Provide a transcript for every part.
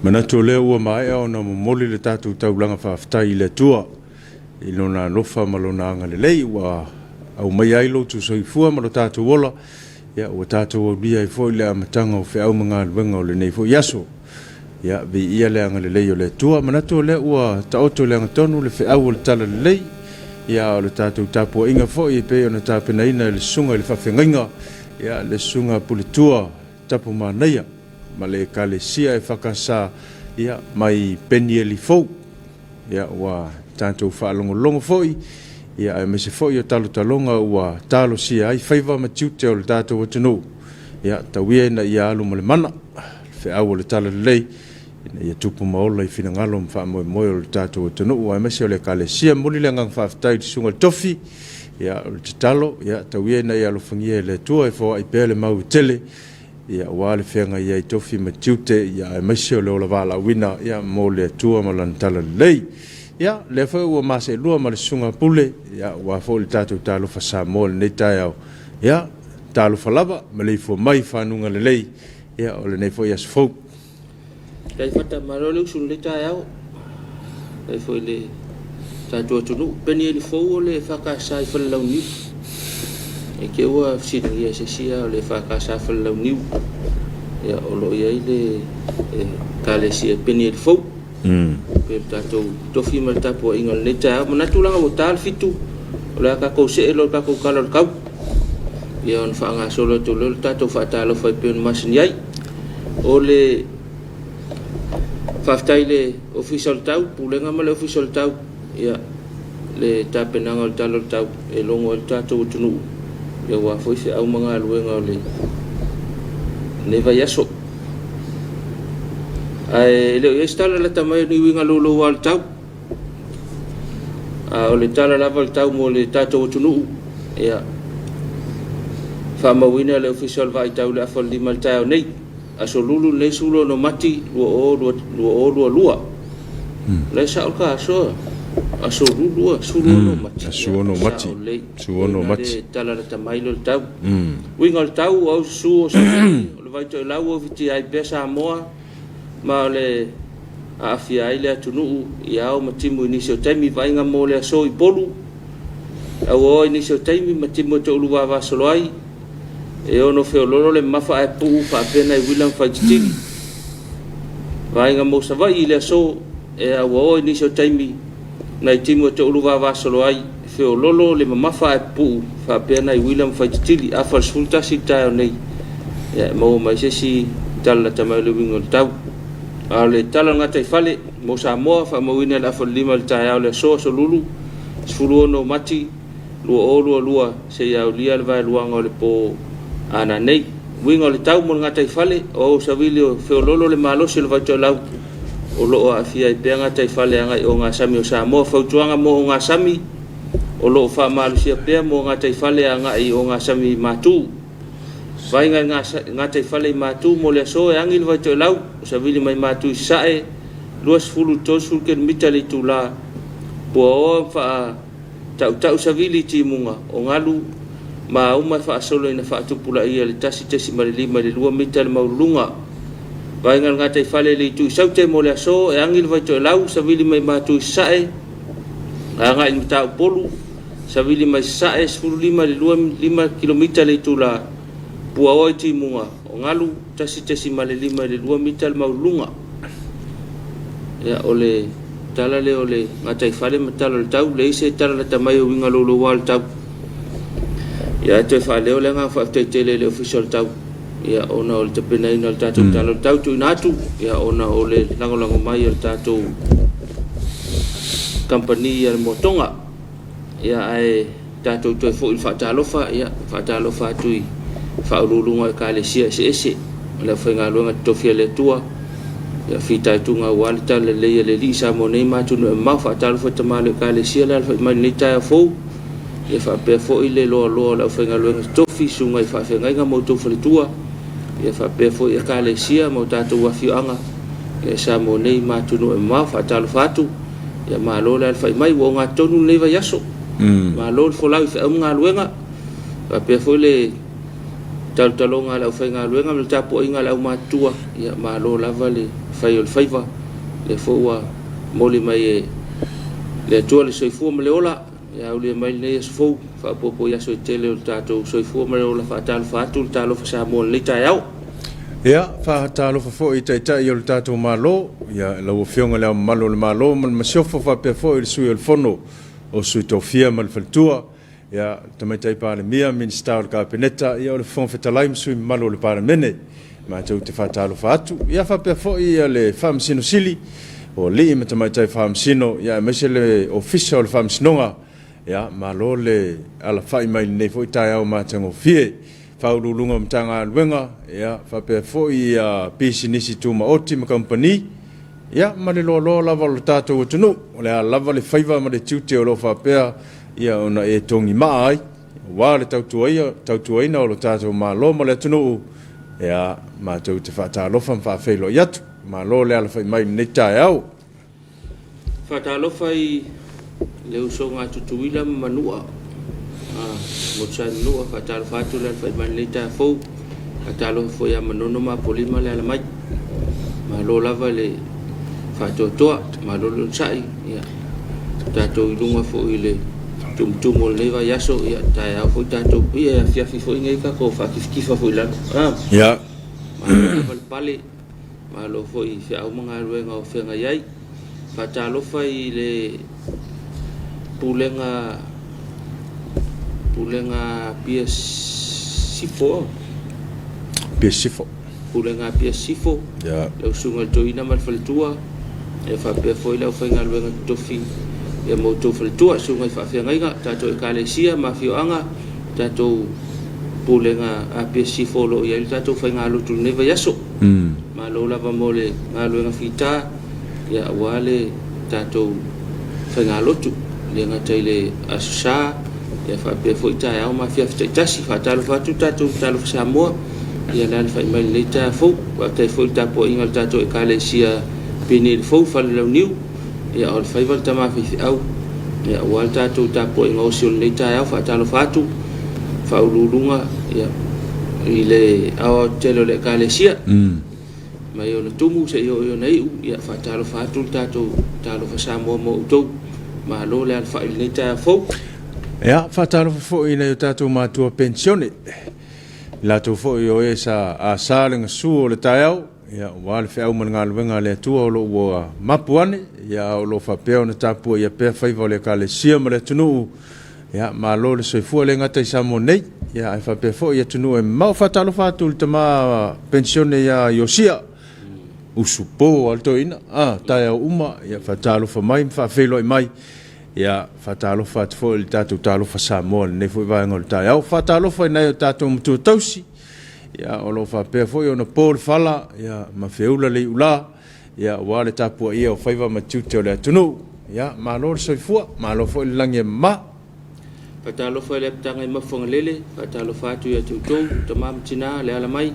Manatu o lea ua maea ona momoli le tatou taulaga faafetai i le Atua i Lona alofa ma Lona agalelei ua aumaia ai lo outou soifua ma lo tatou ola, ia ua tatou aulia ai foi le amataga o feau ma galuega o lenei foi aso. Ia, viia le agalelei o le Atua. Manatu o lea ua taoto i le agatonu le feau o le Talalelei, ia o le tatou tapuaiga foi e pei ona tapenaina e le Susuga i le Faafeagaiga, ia le Susuga Puletua Tapumanaia ma le Ekalesia EFKS ia mai Penieli Fou. Ia ua tatou faalogologo foi ia aemaise foi o talotaloga ua talosia ai faiva ma tiute o le tatou atunuu. Ia tau ia ina ia alu ma le mana le feau o le Talalelei ina ia tupu ma ola i finagalo ma faamoemoe o le tatou atunuu aemaise o le Ekalesia. Momoli le agaga faafetai i le Susuga i le Tofi. Ia o le tatalo, ia tau ia ina ia alofagia e le Atua e foai pea le mau e tele ia aua le feagai ai tofi ma tiute, ia aemaise o le ola valaauina ia mo le Atua ma Lana Talalelei. Ia, lea foi ua maseelua ma le Susuga Pule, ia aua foi le tatou Talofa Samoa i lenei taeao. Ia, talofa lava, maleifua mai i fanuga lelei, ia o lenei foi aso fou. Faafetai Fata, malo le usu i lenei taeao. Faafetai foi i le tatou atunuu. Penieli fou o le EFKS i Falelauniu. E te ua fesiligia e se isi o le EFKS Falelauniu. Ia, o lo o i ai le Ekalesia Penieli fou. Pei o le tatou tofi ma le tapuaiga o lenei taeao. Manatu leaga ua ta le 7, o le a tatou see loa i le tatou Tala o le Tau. Ia ona faagasolo atu lea o le tatou faatalofa e pei ona masani ai. O le faafetai i le Ofisa o le Tau, Pulega ma le Ofisa o le Tau, ia, le tapenaga o le Tala o le Tau e logo ai le tatou atunuu, ia aua foi feau ma galuega o lenei vaiaso. Ae le o i ai se tala lata mai o ni uiga louloua o le tau. A o le tala lava o le tau mo le tatou atunuu, ia, faamauina le Ofisa o le Vaai Tau i le afa o le 5 i le taeao nei, aso Lulu lenei 16 Mati 2022. O la e sao le ta aso, aso Lulu 16 Mati. 16 Mati. 16 Mati. Le tala lata mai lea o le tau. Uiga o le tau, o au susu o Savili, o le Vaitoelau ua ufitia ai pea Samoa, ma o le aafia ai le atunuu i ao ma timu i nisi o taimi. Vaaiga mo le aso i Upolu, auaoa i nisi o taimi ma timu e toulu vavasolo ai, e ono feololo le mamafa ae puu faapea nai uila ma faititili. Vaaiga mo Savaii i le aso, e auaoa i nisi o taimi nai timu e toulu vavasolo ai, feololo le mamafa ae pupuu faapea nai uila ma faititili. Afa le 11 i le taeao nei, ia e maua mai se isi tala lata mai o le uiga o le tau. A o le tala o le gataifale mo Samoa, faamauina i le afa o le 5 i le taeao o le aso, aso Lulu, 16 Mati 2022, seia aulia le vaeluaga o le po a nanei. Uiga o le tau mo le gataifale, o au savili o feololo le malosi o le Vaitoelau, o lo o aafia ai pea gataifale agai ogasami o Samoa. Fautuaga mo ogasami, o lo o faamalosia pea mo gataifale agai ogasami i Matu. Vaaiga i gataifale i Matu mo le aso e agi le Vaitoelau, o savili mai Matu i Sasae, 20 i 30 kilomita le itula, puaoa ma faa Tautau savili i timuga o galu ma auma e faasolo ina faatupulaia le 1.5 i le 2 mita le maualuluga. Vaega o le gataifale i le itu i Saute mo le aso e agi le Vaitoelau, savili mai Matu i Sasae, agai i le Mataupolu, savili mai Sasae, 15 i le 25 kilomita le itula, puaoa i timuga o galu, 1.5 i le 2 mita le maualuluga. Ia, o le tala lea o le gataifale ma tala o le tau, leai se tala lata mai o uiga louloua o le tau. Ia, ae toe faaleo le agaga faafetai tele i le Ofisa o le Tau, ia, ona o le tapenaina o le tatou tala o le tau tuuina atu, ia, ona o le lagolago mai o le tatou kamupani a le Moatoga. Ia, ae tatou toe foi i le faatalofa, ia, faatalofa atu i faauluuluga o Ekalesia eseese, o le aufaigaluega totofi a le Atua, ia, fitaituga aua le talalelei a le Alii i Samoa nei ma atunuu e mamao. Faatalofa i tamalii o Ekalesia le alafai mai i lenei taeao fou, ia faapea foi le loaloa o le aufaigaluega totofi, susuga i faafeagaiga ma outou faletua, ia faapea foi Ekalesia ma o tatou afioaga, ia, i Samoa nei ma atunuu e mamao. Faatalofa atu. Ia malo le alafai mai, ua ogatotonu lenei vaiaso. Malo le folau i feau ma galuega, faapea foi le talotaloga a le aufaigaluega ma le tapuaiga a le aumatutua. Ia malo lava le fai o le faiva, lea foi ua momoli mai e le Atua le soifua ma le ola, ia aulia mai lenei aso fou, faaopoopo i aso e tele o le tatou soifua ma le ola. Faatalofa atu le talofa Samoa i lenei taeao. Ia, faatalofa foi i Taitai o le tatou Malo, ia, lau Afioga i Le Ao Mamalu o le Malo ma le Masiofo, faapea foi le Sui o le Fono o Sui Tofia ma le Faletua, ia, le Tamaitai Palemia, Minisita o le Kapeneta, ia, o le Fofoga Fetalai ma sui usufono mamalu o le Palemene. Matou te faatalofa atu. Ia, faapea foi le Faamasino Sili, o alii ma tamaitai Faamasino, ia, aemaise le Ofisa o le Faamasinoga. Ia, malo le alafai mai i lenei foi taeao matagofie. Faauluuluga o Matagaluega, ia, faapea foi pisinisi tumaoti ma kamupani, ia, ma le loaloa lava o le tatou atunuu. O le a lava le faiva ma le tiute o lo o faapea ia ona e togimaa ai, aua le tautuaina o lo tatou Malo ma le atunuu, ia, matou te faatalofa ma faafeiloai atu. Malo le alafai mai i lenei taeao. Faatalofa i le usoga a Tutuila ma Manua, Motusa i Manua, faatalofa atu le alafai mai lenei taeao fou. Faatalofa foi ia Manono ma Apolima le ala mai. Malo lava le faatoatoa, malo le onosai. Ia, tatou i luga foi i le tumutumu o lenei vaiaso, ia taeao foi tatou, ia e afiafi foi nei tatou faakifitifa foi i lalo. Ia. Malo lava le pale. Malo foi i feau ma galuega o feagai ai. Faatalofa i le Pulega Pulega Apia Sifo. Apia Sifo. Pulega Apia Sifo. Yeah. Lau susuga i le Toeaina ma le Faletua. Ia faapea foi le aufaigaluega totofi ia ma outou faletua, susuga i faafeagaiga, tatou ekalesia ma afioaga, tatou Pulega Apia Sifo o lo o i ai le tatou faigalotu i lenei vaiaso. Malo lava mo le galuega fita ia aua le tatou faigalotu, e le gata i le Aso Sa ia faapea foi taeao ma afiafi taitasi. Faatalofa atu tatou Talofa Samoa ia le alafai mai i lenei taeao fou. Faafetai foi i le tapuaiga a le tatou Ekalesia Piniili Fou Falelauniu ia o le faiva le tama faifeau ia aua le tatou tapuaiga osi o lenei taeao. Faatalofa atu faauluuluga ia i le aoaotetele o le Ekalesia mai ona tumu seia oo i ona iu. Ia faatalofa atu le tatou Talofa Samoa mo outou. Malo le alafai i lenei taeao fou. Ia, faatalofa foi i nai o tatou matua penisione, i latou foi o e sa asa le gasu o le taeao, ia, aua le feau ma le galuega a le Atua o lo o ua mapu ane, ia, a o lo o faapea ona tapuaia pea faiva o le Ekalesia ma le atunuu. Ia, malo le soifua, e le gata i Samoa nei, ia, ae faapea foi i atunuu e mamao. Faatalofa atu i le tama penisione ia Iosia, usupo lava le toeaina, a, taeao uma, ia, faatalofa mai ma faafeiloai mai. Ia, faatalofa atu foi i le tatou Talofa Samoa i lenei foi vaega o le taeao. Faatalofa i nai o tatou matua tausi, ia, o lo o faapea foi ona po le fala, ia, ma feula le iulā, ia, aua le tapuaia o faiva ma tiute o le atunuu. Ia, malo le soifua, malo foi le lagi e mama. Faatalofa i le apitaga i Mafuagalele, faatalofa atu ia te outou, tama ma tina, le ala mai.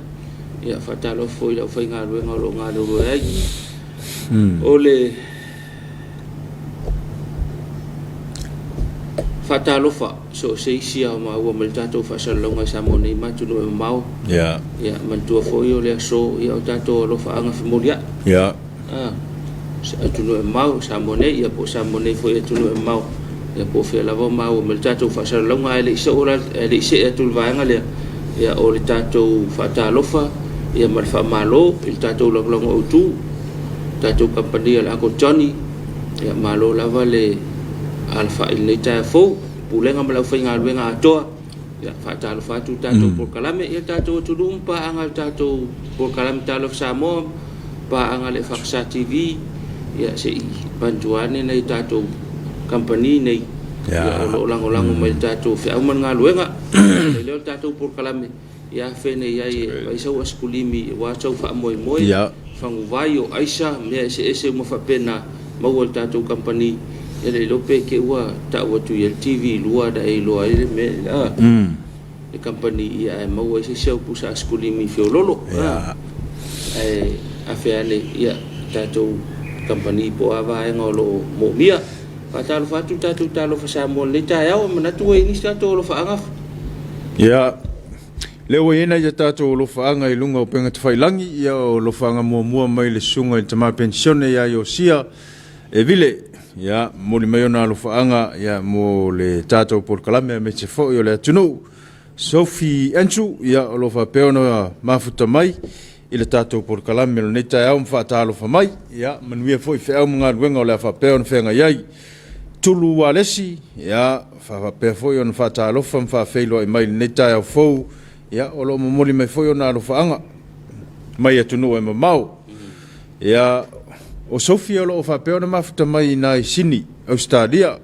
Ia, faatalofa foi i le aufaigaluega o lo o galulue ai. O le faatalofa so o se isi a o maua mai le tatou faasalalauga i Samoa nei ma atunuu e mamao. Yeah. Ia, manatua foi o le aso, ia, o tatou alofaaga femoliai. Yeah. Ah, atunuu e mamao, Samoa nei, ia po o Samoa nei foi i atunuu e mamao. Ia po o fea lava o maua mai le tatou faasalalauga, ae le i soo la, ae le i see atu i le vaega lea, ia o le tatou faatalofa ia ma le faamalo i le tatou lagolago autu, tatou kamupani a le Uncle Johnny, ia malo lava le alafai i lenei taeao fou, Pulega ma le aufaigaluega atoa, ia faatalofa atu i le tatou polokalame, ia le tatou atunuu ma paaga i le tatou polokalame Talofa Samoa, paaga a le FACSA TV, ia se i manatua ane nai a tatou kamupani nei, ia o lo o lagolago mai i le tatou feau ma le galuega. Ona lea o le tatou polokalame, Ia afe nei ai e fai sau asikulimi aua sau faamoemoe, faguvai, o aisa, mea eseese uma faapena, maua e le tatou kamupani. Ia le iloa pe te ua tau atu i ai le TV 2 na e iloa ai le mea a le kamupani ia ae maua ai se isi au pusa asikulimi feololo. Ae afe ane ia tatou kamupani po o a vaega o lo o moomia. Faatalofa atu le tatou Talofa Samoa i lenei taeao, e manatu ua i ai nisi tatou alofaaga. Ia, Lea ua i ai nai a tatou alofaaga i luga o upega tafailagi, ia o alofaaga muamua mai le susuga i le tama penisione ia Iosia E Vile, ia momoli mai ona alofaaga ia mo le tatou polokalame aemaise foi o le atunuu. Sophie Andrew, ia o lo o faapea ona mafuta mai i le tatou polokalame o lenei taeao ma faatalofa mai. Ia manuia foi feau ma galuega o le a faapea ona feagai ai. Tulu Ualesi, ia faapea foi ona faatalofa ma faafeiloai mai i lenei taeao fou, ia o lo o momoli mai foi ona alofaaga mai atunuu e mamao. Ia o Sophie o lo o faapea ona mafuta mai i ina i Sini, Ausetalia.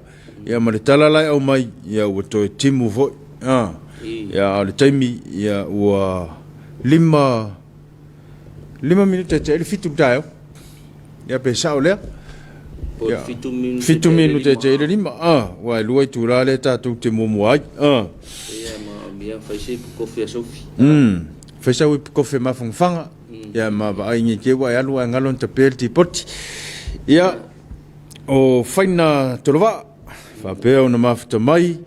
Ia ma le tala la e aumai, ia ua toe timu foi. A, ia a o le taimi, ia ua 5 minute tea i le 7 i le taeao. Ia pe sao lea? Po o le 7 minute 7 minute tea i le 5. A, aua e 2 itula lea tatou te muamua ai. A. Ia manaomia fai se kofi a Sofi. Fai sau kofi mafangafaga. Ia ma vaai nei te i ua e alu ae galo ona tape le tipoti. Ia, o Faina Tolovaa, faapea ona mafuta mai,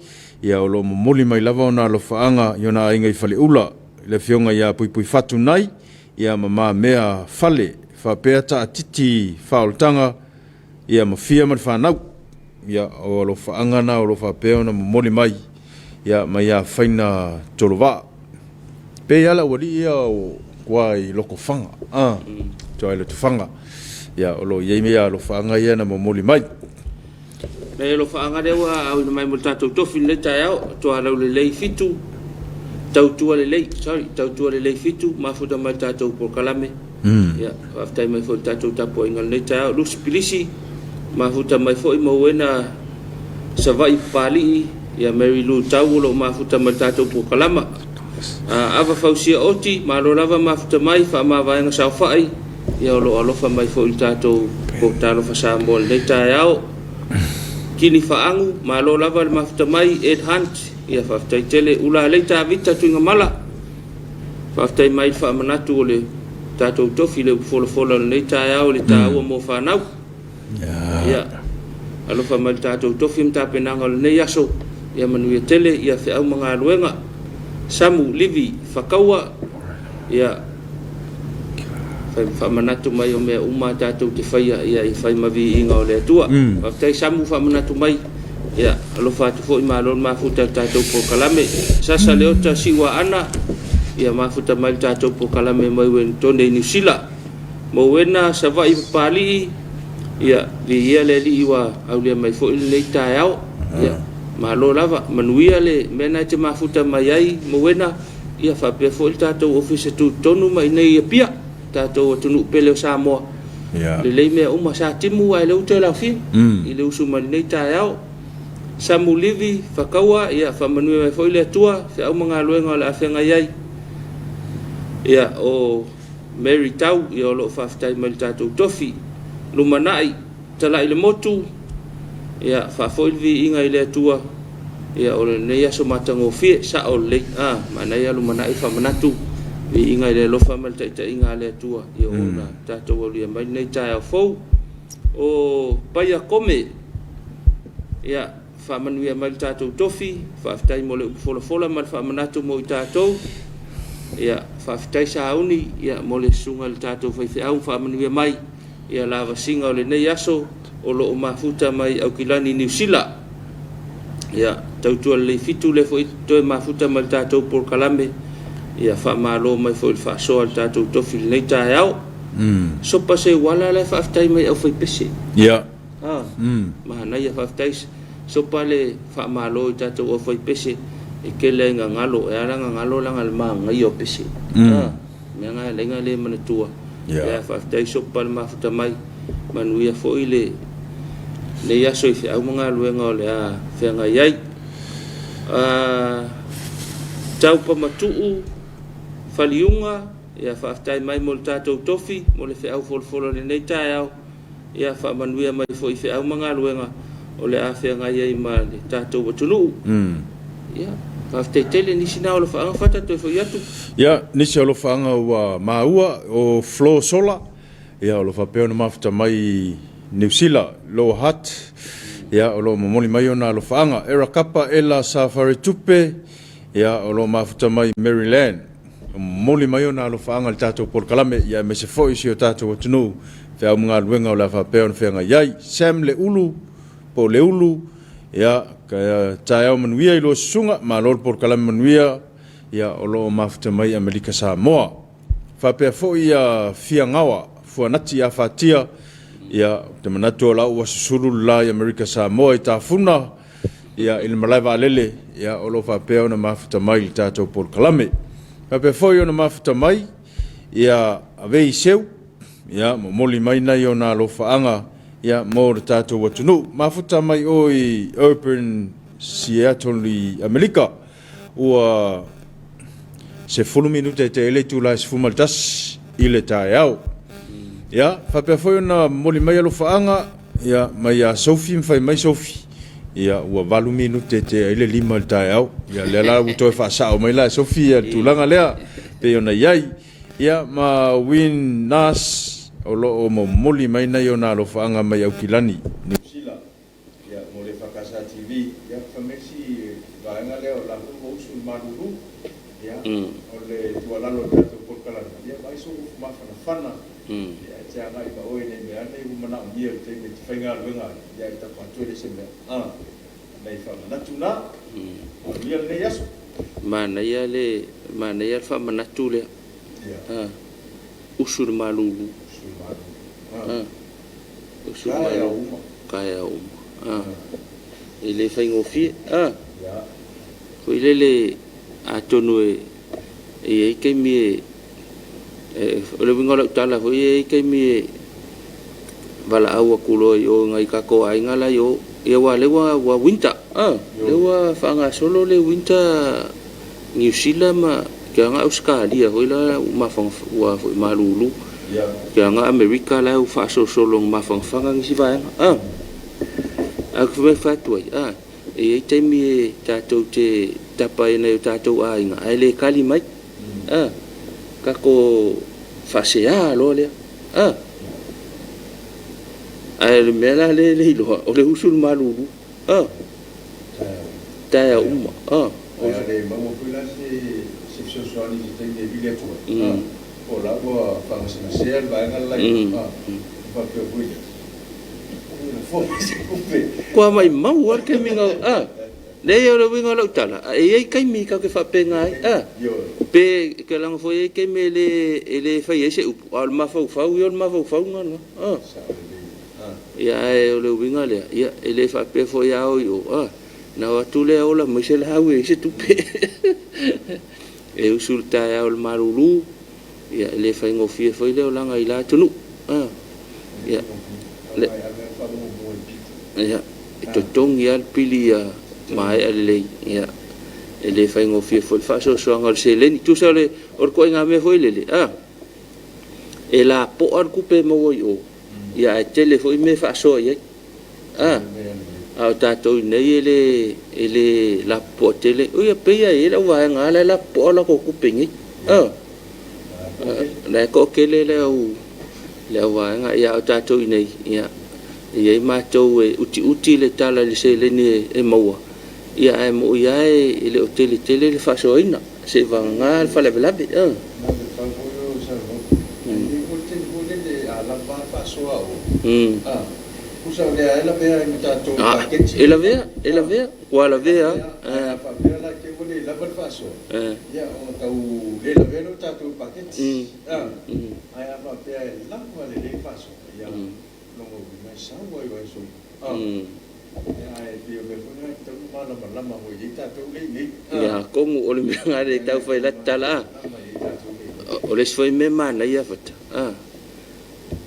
ia o lo o momoli mai lava ona alofaaga i ona aiga i Faleula, i le afioga ia Puipuifatu Nai, ia ma Mamea Fale, faapea Taatiti Faaolataga, ia ma Fia ma le fanau. Ia, o alofaaga na o lo o faapea ona momoli mai, ia, mai ia Faina Tolovaa. Pei lava le aualii ia o tua i Lotofaga, a, tua i Lotofaga, ia, o lo o i ai ia alofaaga ia na momoli mai. Le alofaaga lea ua auina mai mo le tatou tofi i lenei taeao, Tualaulelei 7, Tautua Lelei, sorry, Tautua Lelei 7, mafuta mai le tatou polokalame. Ia, faafetai mai foi i le tatou tapuaiga i lenei taeao. Lusi Pilisi, mafuta mai foi Mauena Savaii Papalii, ia Mary Lou Tau o lo o mafuta mai le tatou polokalama. Ava Fausia Oti, malo lava mafuta mai, Faamavaega Saofai, ia o lo o alofa mai foi i le tatou Talofa Samoa i lenei taeao. Kini Faagu, malo lava le mafuta mai, Ed Hunt, ia faafetai tele. Ulalei Tavita Tuigamala, faafetai mai i le faamanatu o le tatou tofi le upu folafola o lenei taeao i le taua mo fanau. Ia, alofa mai le tatou tofi ma tapenaga o lenei aso, ia manuia tele, ia feau ma galuega. Samu Livi Fakaua, ia fai faamanatu mai o mea uma tatou te faia, ia i fai ma viiga o le Atua. Faafetai Samu faamanatu mai, ia alofa atu foi malo le mafuta i le tatou polokalame. Sasa Leota Siuaana, ia mafuta mai le tatou polokalame mai Uenitone i Niu Sila. Mouena Savaii Papalii, ia, viia le Alii ua aulia mai foi lenei taeao. Ia, malo lava, manuia le mea na e te mafuta mai ai Mouena, ia faapea foi le tatou ofisa tutotonu mai inei i Apia, tatou atunuu pele o Samoa. Lelei mea uma, sa timu ae lea ua toe laofia i le usu mai lenei taeao. Samu Livi, Fakaua, ia faamanuia mai foi le Atua, feau ma galuega o le a feagai ai. Ia, o Mary Tau, ia o lo o faafetai mai i le tatou tofi. Lumanai, talai le motu, ia faafoi le viiga i le Atua, ia o lenei aso matagofie, sao lelei, a, manaia lumanai faamanatu, viiga i le alofa ma le taitaiga a le Atua, ia ua tatou aulia mai lenei taeao fou. O Paia Kome, ia Faamanuia mai le tatou tofi, faafetai mo le upu folafola ma le faamanatu mo i tatou. Ia, faafetai Sauni ia, mo le susuga i le tatou faifeau, faamanuia mai ia lavasiga o lenei aso o lo o mafuta mai Aukilani, Niu Sila. Ia, tautua lelei fitu lea foi toe mafuta mai le tatou polokalame. Ia, faamalo mai foi i le faasoa a le tatou tofi i lenei taeao. Sopa Seuala la e faafetai mai i aufaipese. Ia. A, manaia faafetai sopa le faamalo i tatou aufaipese e tele ai gagalo e ala gagalo laga le manaia o pese a mea na e laina le manatua ia faafetai sopa le mafuta mai manuia foi le nei aso i feau ma galuega o le a feagai ai a taupa matuu faliuga ia faafetai mai mo le tatou tofi mo le feau folafola o lenei taeao. Ia faamanuia mai foi i feau ma galuega o le a feagai ai ma le tatou atunuu. Ia, faafetai tele nisi na o alofaaga Fata toe foi atu. Ia, nisi o alofaaga ua maua, o Flo Sola, ia o lo o faapea ona mafuta mai i Niu Sila, Lower Hutt, ia o lo o momoli mai ona alofaaga. Era Kapa Ela Sa Faretupe, Ia, o lo o mafuta mai Maryland. E momoli mai ona alofaaga i le tatou polokalame, ia aemaise foi si o tatou atunuu, feau ma galuega o le a faapea ona feagai ai. Sam Leulu, po o Leulu, ia, taeao manuia i lua susuga, malo le polokalame manuia, ia, o lo o mafuta mai Amerika Samoa. Faapea foi ia Fiagaoa Fuanati Afatia, ia, ou te manatu o la ua susulu le la i Amerika Samoa i Tafuna, ia, i le malae vaalele, ia, o lo o faapea ona mafuta mai i le tatou polokalame. Faapea foi ona mafuta mai, ia, Avei Seu, ia, momoli mai nai ona alofaaga, ia, mo le tatou atunuu. Mafuta mai o i Urban Seattle i Amerika, ua 10 minute e tea ai le itula e 11 i le taeao. Ia, faapea foi ona momoli mai alofaaga, ia, mai ia Sophie, ma fai mai Sophie, ia, ua 8 minute e tea ai le 5 i le taeao. Ia, lea la ua toe faasao mai la e Sophie ia le tulaga lea, pei ona i ai. Ia, ma Win Nas, o lo o momoli mai nai ona alofaaga mai Aukilani, Niu Sila. Ia, mo le EFKS TV, ia, fai mai si vaega lea o la foi ua usu i le malulu. Ia, o le tuualalo i le tatou polokalame, ia vaai sou ufu mafanafana, ia, e te agai ma oe nei mea ane ua manaomia i le taimi e te faigaluega ai, ia, e tapa atu e leai se mea. A, nai faamanatu na. Manuia lenei aso. Manaia le, manaia le faamanatu lea. Ia. A, usu i le malulu. Usu i le malulu. A. A. Taeao uma. Taeao uma. E le faigofie. Foi lele atonu e i ai taimi e, o le uiga o lau tala foi, e i ai taimi e valaau atu loa i o i nai tatou aiga la i o, ia aua o lea ua winter, lea ua faagasolo le winter Niu Sila ma ke aga Ausetalia foi la ua foi malulu, ke aga Amerika la ua faasolosolo ina mafanafana nisi vaega. A, ae ou te fai atu ai, a, e i ai taimi e tatou te tapa ai i nai o tatou aiga ae le tali mai. A, tatou faasea loa lea. A, ae o le mea la lea e le iloa, o le usu i le malulu. A. Taeao uma. A. Ae a le maua foi la se fesoasoani i se taimi e vili atu ai, a, po o la ua faagasegasea le vaega le la i o, a, ona faapea foi lea, ua lafo mai se tupe. Kua maimau lava le taimi na, a. Leai o le uiga o lau tala, e i ai taimi tatou te faapena ai, a. Pe, leaga foi e i ai taimi e le fai ai se upu, a o le mafaufau ia o le mafaufauga lena, a. Ia ae o le uiga lea, ia e le faapea foi a o i o, a, na o atu lea ola mai se lau e i ai se tupe. E usu i le taeao i le malulu, ia e le faigofie foi le olaga i la atunuu. A, ia, le, ia, e totogi lava le pili ia maea lelei, ia, e le faigofie foi le faasoasoaga o le seleni. Tusa o le, o le ituaiga mea foi lele, a, e lapoa le tupe e maua i o, Ia ae tele foi mea e faasoa i ai. A, a o tatou i inei e le, e le lapopoa tele. Oi, e pei lava e i ai le auvaega lava la e lapopoa a latou tupe i inei. A, la e toatele le au, le auvaega. Ia a o tatou i inei, ia, e i ai matou e utiuti le tala i le seleni e maua, ia ae moni lava e le o tele tele le faasoaina. Seivagana le faalavelave. E lavea, e lavea, ua lavea. Ia atonu o le mea lena le tau fai lata tala a. O le isi foi mea manaia Fata a,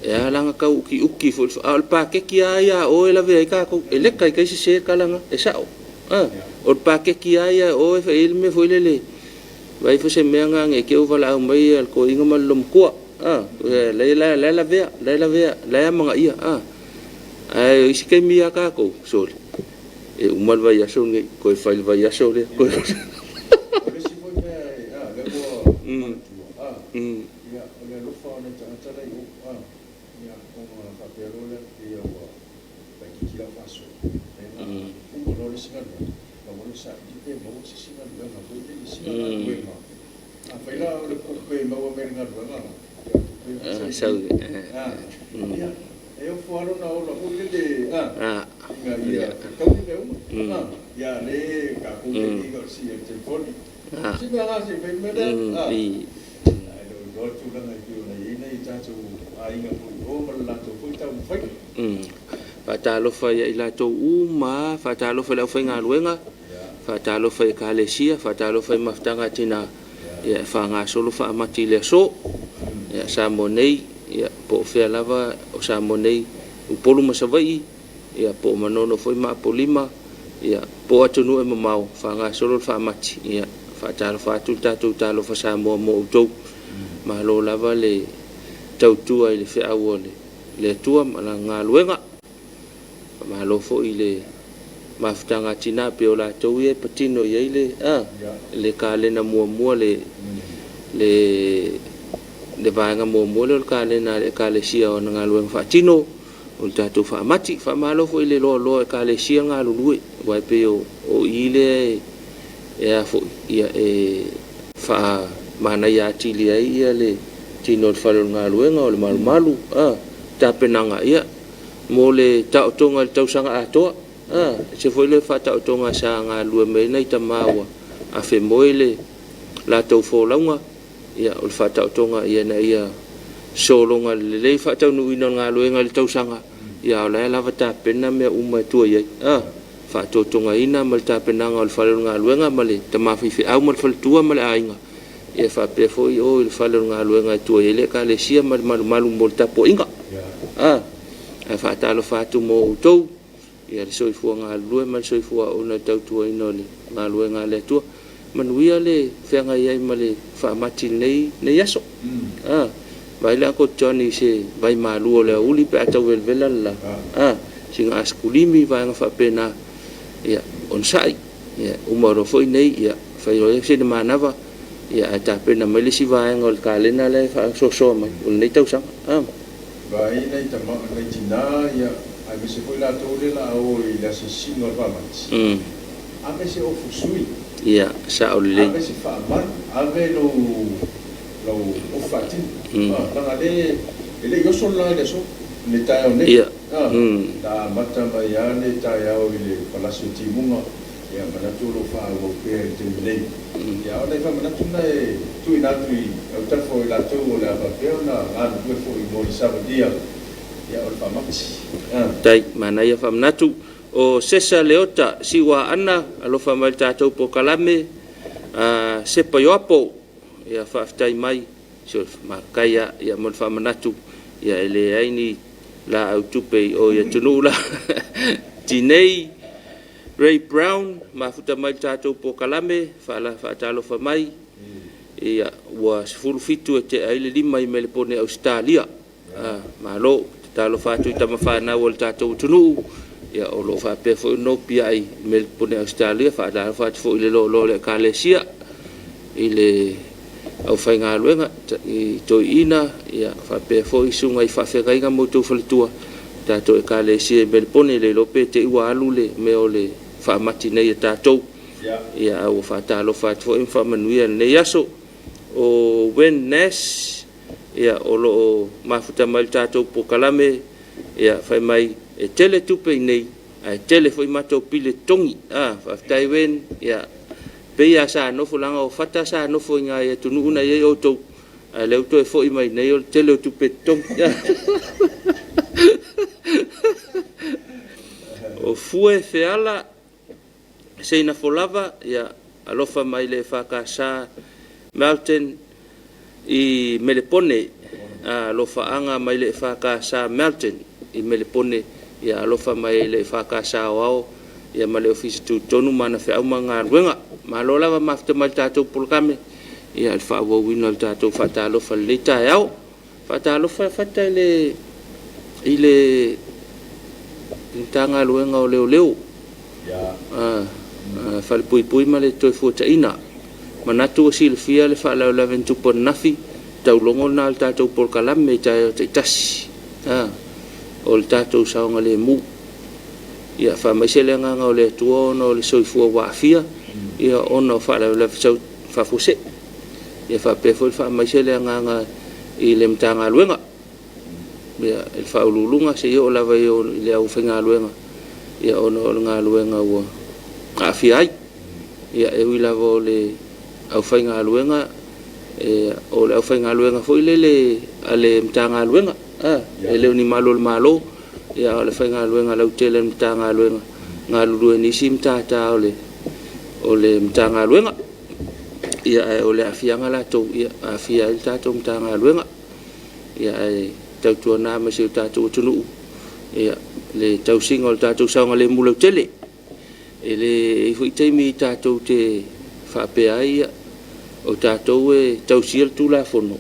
e ala la ona tau utiuti foi a o le paketi lava ia a oe e lavea ai tatou, e leka i tai sese le tala lena, e sao. A, o le paketi lava ia a oe e fai ai le mea foi lele, vaai ifo se mea lena ne i te i ua valaau mai le toeaina ma le loomatua. A, la e lavea, la e lavea, la e amanaia. A, ae o isi taimi ia tatou, sole, e uma le vaiaso lenei, toe fai le vaiaso lea. Toe... O le isi foi mea, a, lea ua manatua, a, ia, o le alofa o nai tagata la i o, a, ia, ona faapea loa lea, pei ua laitiiti lau faasoa, ae na uma loa le isi galuega, pe maua se isi galuega foi lele, sina galuega. Afai la o le tupe e maua mai le galuega, ia o tupe e masani ai. Ia, e ofo lava lona ola foi lele, ina ia fetaui mea uma. Ia a o lea tatou te le iga o le sii o le telefoni. O se mea la se i fai le mea lea. Ae le o iloa le tulaga e pei ona i ai nai o tatou aiga foi i o ma le latou foi taumafaiga. Faatalofa ia i latou uma, faatalofa i le aufaigaluega, faatalofa i Ekalesia, faatalofa i mafutaga a tina, ia e faagasolo faamati i le aso. Ia Samoa nei, ia po o fea lava o Samoa nei, Upolu ma Savaii, ia po o Manono foi ma Apolima, ia po o atunuu e mamao, faagasolo le faamati, ia faatalofa atu le tatou Talofa Samoa mo outou. Malo lava le tautua i le feau a le Atua ma lana galuega. Faamalo foi i le mafutaga a tina pei o latou ia e patino i ai le a le kalena muamua le le le vaega muamua lea o le kalena a le Ekalesia o ana galuega faatino o le tatou faamati. Faamalo foi i le loaloa o Ekalesia galulue aua e pei o i lea e e a foi ia e faamanaia atili ai ia le tino o le fale o le galuega o le malumalu a tapenaga ia mo le taotoga i le tausaga atoa. A, ese foi le faataotoga sa galulue mai ai nai tama ua afemoe le latou folauga, ia o le faataotoga ina ia sologa lelei le faataunuuina o le galuega i le tausaga, ia a o la e lava tapena mea uma e tua i ai. A, faatotogaina ma le tapenaga o le fale o le galuega ma le tama faifeau ma le faletua ma le aiga, ia faapea foi o i le fale o le galuega e tua i ai le Ekalesia ma le malumalu mo le tapuaiga. A, ae faatalofa atu mo outou, ia le soifua galulue ma le soifua auauna i le tautuaina o le galuega a le Atua. Manuia le feagai ai ma le faamati i lenei, lenei aso. A, vaai le Uncle Johnny i se vai malu o le aoauli pe a tau velavela le la. A, sina asikulimi, vaega faapena, ia, onosai. Ia, uma loa foi nei, ia, fai loa sina manava, ia, ae tapena mai le isi vaega o le kalena lea e faasoasoa mai o lenei tausaga. A. Vaai nai tama, nai tina, ia, aemaise foi latou lea la a o i le asiasiga o le faamati. Ave se ofu sui. Ia, sao lelei. Ave se faamalu, ave lou, lou ofu faatino. A, leaga le, e le i oso le la i le aso, i le taeao nei. Ia. A, na amata mai lava le taeao i le palasi o timuga, ia, manatu o lo o faaauau pea i le taimi nei. Ia, a o nai faamanatu na e tuuina atu i autafa o i latou o le a faapea ona galulue foi mo le savalia, ia, o le faamati. A. Tai, manaia faamanatu. O Sesa Leota Siuaana, alofa mai i le tatou polokalame, a Sepa Ioapo, ia faafetai mai, si o makai a, ia mo le faamanatu, ia e leai ni laau tupe i o i atunuu la. Tinei Ray Brown, mafuta mai le tatou polokalame, faala faatalofa mai, ia ua 17 e tea ai le 5 i Melepone Ausetalia. Malo, talofa atu i tama fanau a le tatou atunuu, ia o lo o faapea foi ona opiai i Melbourne Ausetalia, faatalofa atu foi i le loaloa o le Ekalesia, i le aufaigaluega i toeaiina, ia faapea foi susuga i faafeagaiga ma outou faletua, tatou Ekalesia i Melbourne, e le iloa pe te i ua alu le mea o le faamati nei a tatou. Ia a ua faatalofa atu foi ma faamanuia i lenei aso. O Wen Nash, ia o lo o mafuta mai le tatou polokalame, ia fai mai e tele tupe i nei ae tele foi matou pili e totogi. A, faafetai Wen, ia pei lava sa nofo leaga o Fata sa nofo i nai atunuu na i ai outou, ae lea ua toe foi mai nei o le tele o tupe e totogi. O Fue Feala Seinafo lava, ia alofa mai le EFKS Melton i Melepone. Alofaaga mai le EFKS Melton i Melepone, ia alofa mai le EFKS Aoao ia ma le Ofisa Tutotonu ma ana feau ma galuega. Malo lava mafuta mai le tatou polokame ia le faaauauina o le tatou faatalofa i lenei taeao. Faatalofa Fata i le i le Matagaluega o Leoleo, Falepuipui ma le Toefuataiga. Manatu ua silafia le faalavelave na tupu ananafi, taulogo lena o le tatou polokalame i taeao taitasi o le tatou saogalemu. Ia faamaise le agaga o le Atua ona o le soifua ua aafia. ia ona o faalavelave faafuasei. Ia faapea foi le faamaise le agaga i le Matagaluega, ia i le Faauluuluga seia oo lava i le aufaigaluega, ia ona o le galuega ua aafia ai. Ia e ui lava o le aufaigaluega, e, o le aufaigaluega foi lele a le Matagaluega, e le o ni malu o le Malo, ia a o le faigaluega lautele a le Matagaluega, galulue i nisi matata o le Matagaluega. Ia ae o le aafiaga latou, ia aafia ai le tatou Matagaluega. Ia ae tautuana ma si o tatou atunuu, ia le tausiga o le tatou saogalemu lautele. E le i ai foi taimi tatou te faapea ai, ia, o tatou e tausia le Tulafono,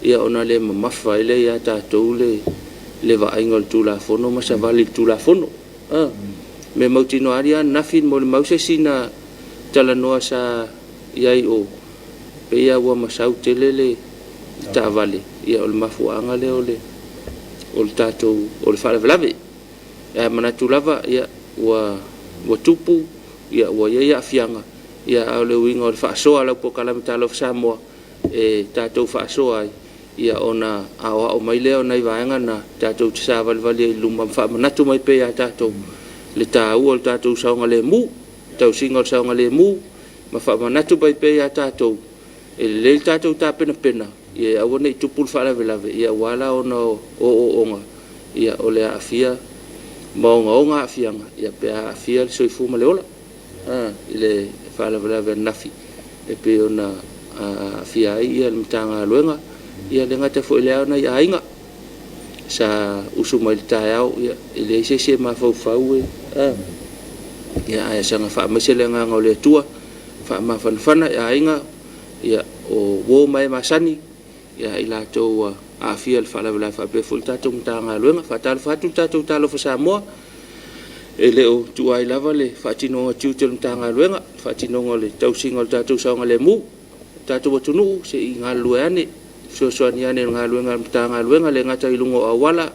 ia ona le mamafa ai lea ia tatou le vaaiga o le Tulafono ma savali i le Tulafono. Mea mautinoa lava ananafi na molimau se isi na talanoa sa i ai o pei lava ua masau tele le taavale, ia o le mafuaaga lea o le tatou o le faalavelave. Ae manatu lava, ia, ua tupu, ia, ua i ai aafiaga, ia, a o le uiga o le faasoa a lau polokalame Talofa Samoa, e tatou faasoa ai, ia, ona aoao mai lea o nai vaega na tatou te savalivali ai i luma ma faamanatu mai pea ia tatou le taua o le tatou saogalemu, tausiga o le saogalemu, ma faamanatu mai pea ia tatou, e lelei le tatou tapenapena, ia e aua ne i tupu le faalavelave, ia aua la ona o ooooga, ia o le aafia ma ogaoga aafiaga, ia pe aafia le soifua ma le ola i le faalavelave ananafi e pei ona aafia ai ia le Matagaluega, ia le gata foi i lea o nai aiga sa usu mai i le taeao, ia e leai se isi e mafaufau e ia ae saga faamaise le agaga o le Atua, faamafanafana i aiga, ia o uo ma e masani, ia i latou ua aafia i le faalavelave faapea foi le tatou Matagaluega. Faatalofa atu le tatou Talofa Samoa, e le o tuua ai lava le faatinoga o tiute o le Matagaluega, le faatinoga o le tausiga o le tatou saogalemu. Le tatou atunuu, se i galulue ane, fesoasoani ane i le galuega a le Matagaluega, le gata i luga o auala,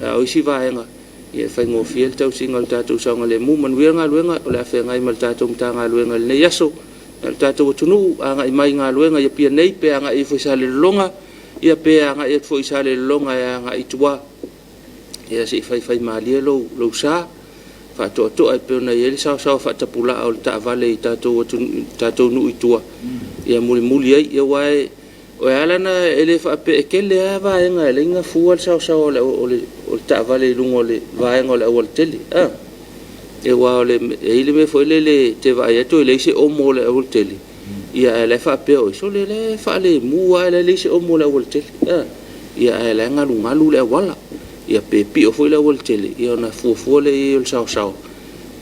a o isi vaega, ia e faigofie le tausiga o le tatou saogalemu. Manuia galuega o le a feagai ma le tatou Matagaluega i lenei aso. Le tatou atunuu, agai mai i galuega i Apia nei, pe agai ifo i Salelologa, ia pe agai atu foi i Salelologa e agai i tua. Ia se i faifaimalie lou sa, faatoatoa e pei ona i ai le saosaoa faatapulaa o le taavale i tatou nuu i tua, ia mulimuli ai. Ia aua o e ala na e le faapea e tele lava vaega e leai na fua le saosaoa o le taavale i luga o le vaega o le aualatele. Aua o le, e i ai le mea foi lele e te vaai atu e leai se omo o le aualatele, ia ae la e faapea oe, sole la e faalemu lava, e leai se omo o le aualatele. Ia ae la e galugalu le auala. Ia pe pio foi le aualatele, ia ona fuafua lea i ai o le saosaoa.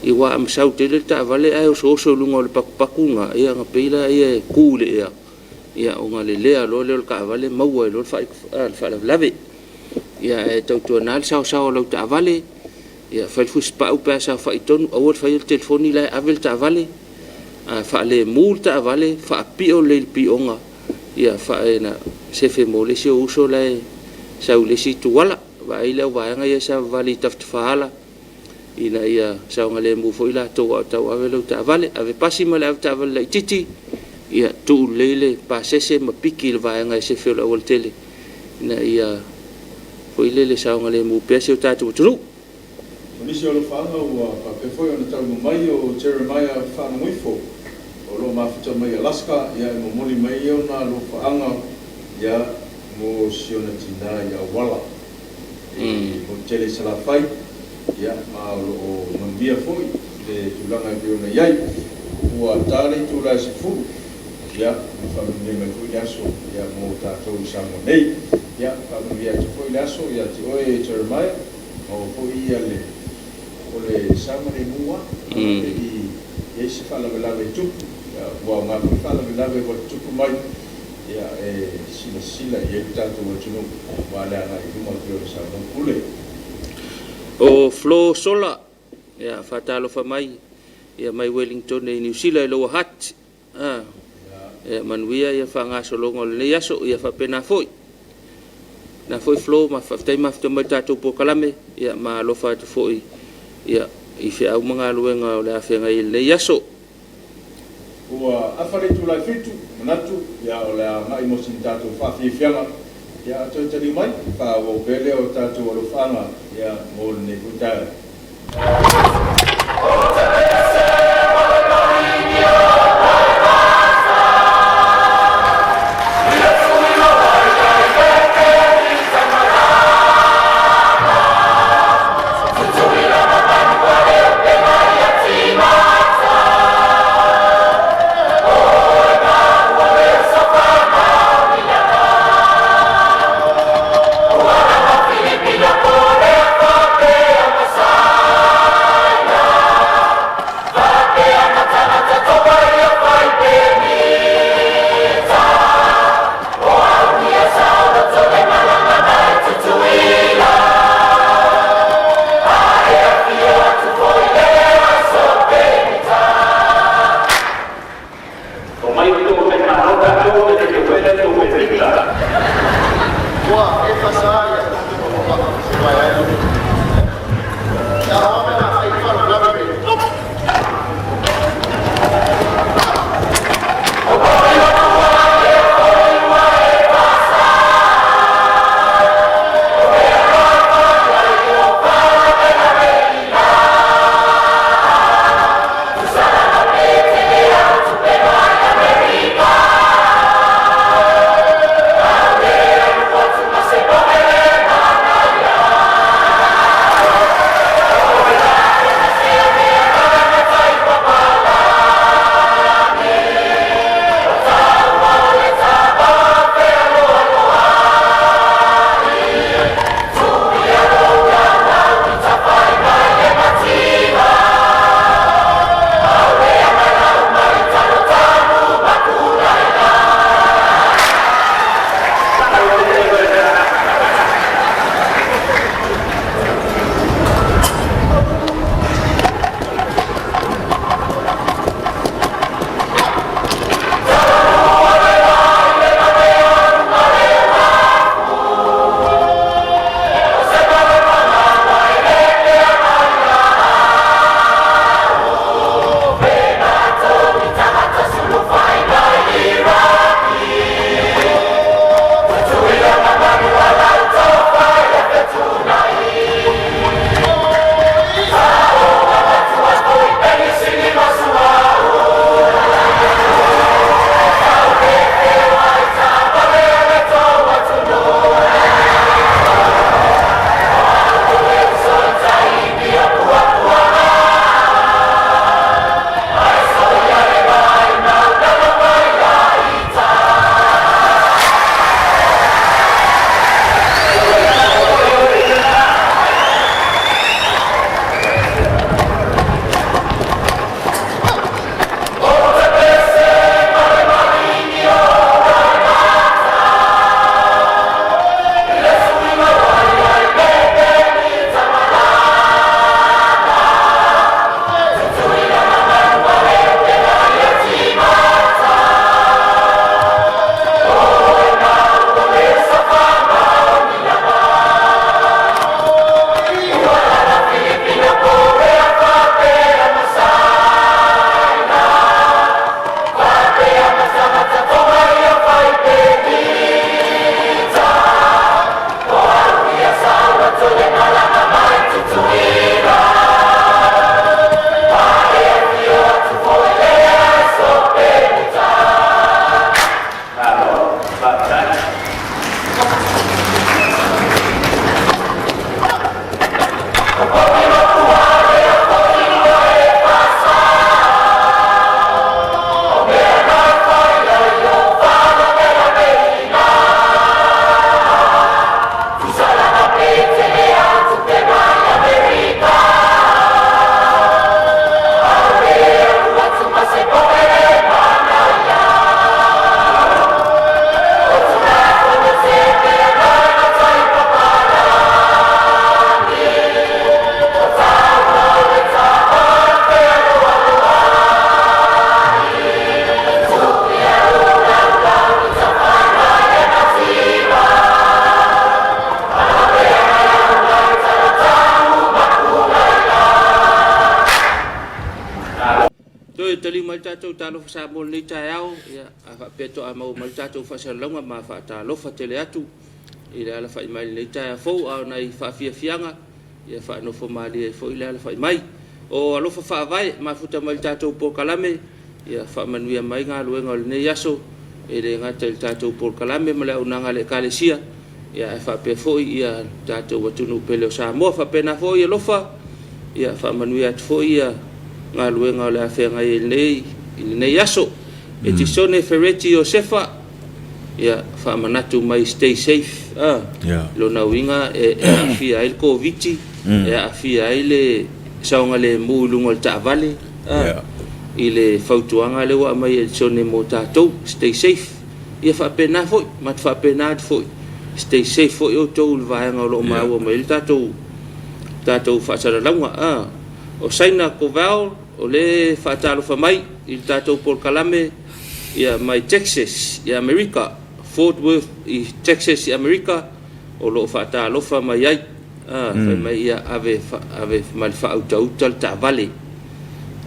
Ia aua a masau tele le taavale ae osooso i luga o le patupatu lena, ia ona pei lea e tu i le ea, ia ona lelea loa lea o le taavale maua ai loa le faalavelave. Ia ae tautuana le saosaoa o lau taavale, ia fai le fusipau pe a saofai i totonu, aua le faia le telefoni la e ave le taavale, faalemu le taavale, faapio lelei i le pioga, ia sefe mo le isi ou uso la e sau i le isi itu ala. Vaai le au vaega ia e savavali i tafatafaala, ina ia saogalemu foi latou a o tauave lau taavale. Ave pasi ma le avetaavale laitiiti, ia tuu lelei le pasese ma piki i le vaega e sefe o le aualatele, ina ia foi lele saogalemu pea si o tatou atunuu. O nisi o alofaaga ua faapea foi ona taunuu mai o Jeremiah Faanogoifo o lo o mafuta mai Alaska, ia e momoli mai ona alofaaga ia mo si ona tinā i Auala e motu tele i Salafai, ia ma o lo o manuia foi le tulaga e pei ona i ai. Ua ta le itula e 10, ia ua faamanuia mai foi le aso ia mo tatou i Samoa nei. Ia faamanuia atu foi le aso ia te oe Jeremiah, maua foi ia le o le saogalemu lava, aua ne i i ai se faalavelave e tupu, ua aoga foi faalavelave ua tutupu mai, ia e silasila i ai le tatou atunuu aua le agai i luma e pei ona saunoa Pule. O Flo Sola, ia faatalofa mai, ia mai Wellington i Niu Sila i Lower Hutt. Ia manuia ia faagasologa o lenei aso, ia faapena foi. Na foi Flo ma faafetai mafuta mai le tatou polokalame, ia ma alofa atu foi ia i feau ma galuega o le a feagai i lenei aso. Ua afa le itula e 7, manatu ia o le a agai mo sina tatou faafiafiaga, ia a toe taliu mai, faaauau pea lea o tatou alofaaga ia mo lenei foi taeao. taliu mai le tatou Talofa Samoa i lenei taeao, ia, a faapea toa maua mai le tatou faasalalauga ma faatalofa tele atu i le alafai mai i lenei taeao fou, a o nai faafiafiaga, ia faanofo malie ai foi le alafai mai. O alofa faavae mafuta mai le tatou polokalame, ia faamanuia mai galuega o lenei aso, e le gata i le tatou polokalame ma le auaunaga a le Ekalesia, ia ae faapea foi ia tatou atunuu pele o Samoa. Faapena foi alofa, ia faamanuia atu foi ia galuega o le a feagai ai i lenei aso. Etisone Fereti Iosefa, ia faamanatu mai stay safe, lona uiga e aafia ai le Koviti, e aafia ai le saogalemu i luga o le taavale, i le fautuaga lea ua aumai e Etisone mo tatou, stay safe. Ia faapena foi, ma te faapena atu foi, stay safe foi outou i le vaega o lo o maua mai ai le tatou faasalalauga. O Saina Koval, o lea e faatalofa mai i le tatou polokalame ia mai Texas i Amerika, Fort Worth i Texas i Amerika, o lo o faatalofa mai ai. Fai mai ia ave ave ma le faautauta le taavale.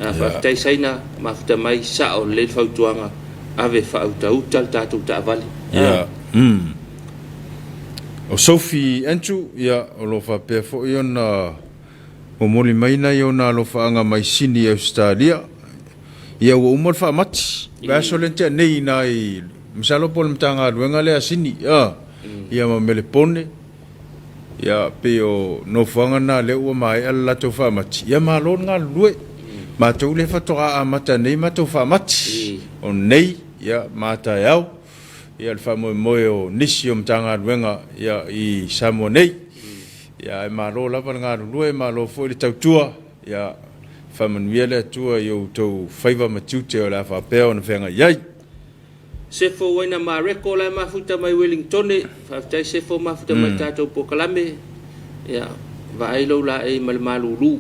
Faafetai Saina, mafuta mai, sao lelei le fautuaga, ave faautauta le tatou taavale. Ia. O Sophie Andrew, ia, o lo o faapea foi ona momoli mai nai ona alofaaga mai Sini i Ausetalia. Ia ua uma le faamati. Vaiaso lea na tea nei i ina i, masalo po o le Matagaluega lea a Sini, ia ma Melepone, ia pei o nofoaga na lea ua maea le latou faamati. Ia malo le galulue. Matou lea faatoa amata nei matou faamati. O nei, ia ma taeao, ia le faamoemoe o nisi o Matagaluega ia i Samoa nei. Ia ae malo lava le galulue, malo foi le tautua. Ia faamanuia le Atua i outou faiva ma tiute o le a faapea ona feagai ai. Sefo Waina Mareko la e mafuta mai Wellingtone. Faafetai Sefo mafuta mai tatou polokalame. Ia vaai lou laei ma le malulu.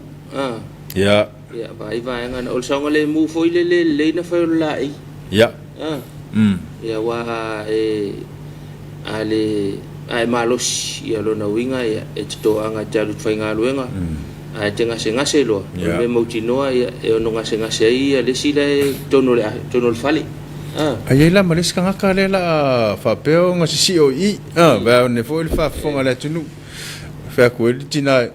Ia. Ia vaai vaega na. O le saogalemu foi le le lelei na fai o le laei. Ia. Ia aua e a le a e malosi, ia lona uiga ia e te toaga e te alu i te faigaluega, ae te gasegase loa, o le mea mautinoa ia e ono gasegase ai ia le isi la e i totonu o le totonu o le fale. A i ai la ma le isi tagata lea la a faapea ona sisio i i, vaeane foi le faafofoga a le atunuu, fai atu ai le tina,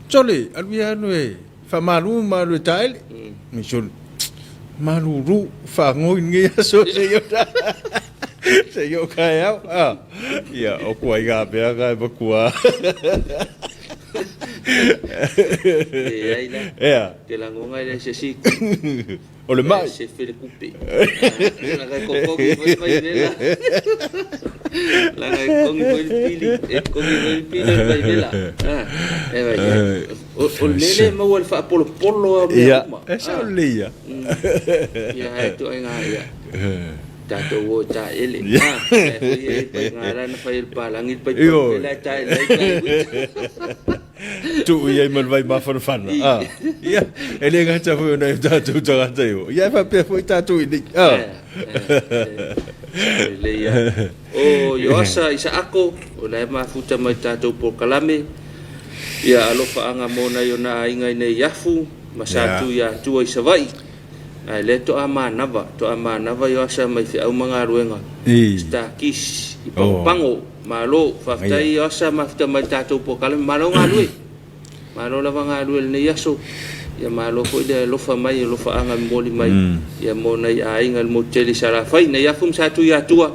Sole, alu ia alu e faamalu ma alu e taele. Sole, malulu, faagoi lenei aso seia o taeao. Ia, o kuaiga mea na e matua. Leai la. Ea. Te lagona e le se isi. O le mai. Se fele kupe. Laga e kokogi foi mai vela. Laga e kogi foi le pili. E kogi foi le pili o mai vela. E vai. O le mea lea e maua i le faapolopolo lava o mea uma. Ia, e sao lelei ia. Ia, ae ituaiga ia. Tatou o e taele. E foi e pai la na fai e le palagi le paipa vela e taele ai ka uita. Tuu i ai ma le vai mafanafana. Ah. Ia, e le gata foi o nai o tatou tagata i o. Ia, e faapea foi tatou i nei. Ah. Lelei ia. O Ioasa Isaako, o la e mafuta mai tatou polokalame. Ia alofaaga mo nai ona aiga i nei afu ma sa tu ia Atua i Savaii. Ae lea toa manava, toa manava Ioasa mai feau ma galuega. Star Kiss i Pagopago. Malo, faafetai Ioasa mafuta mai le tatou polokalame. Malo galue. Malo lava galue i lenei aso. Ia malo foi le alofa mai, alofaaga momoli mai ia mo nai aiga i le motu tele i Salafai. Nei afu ma Satuiatua,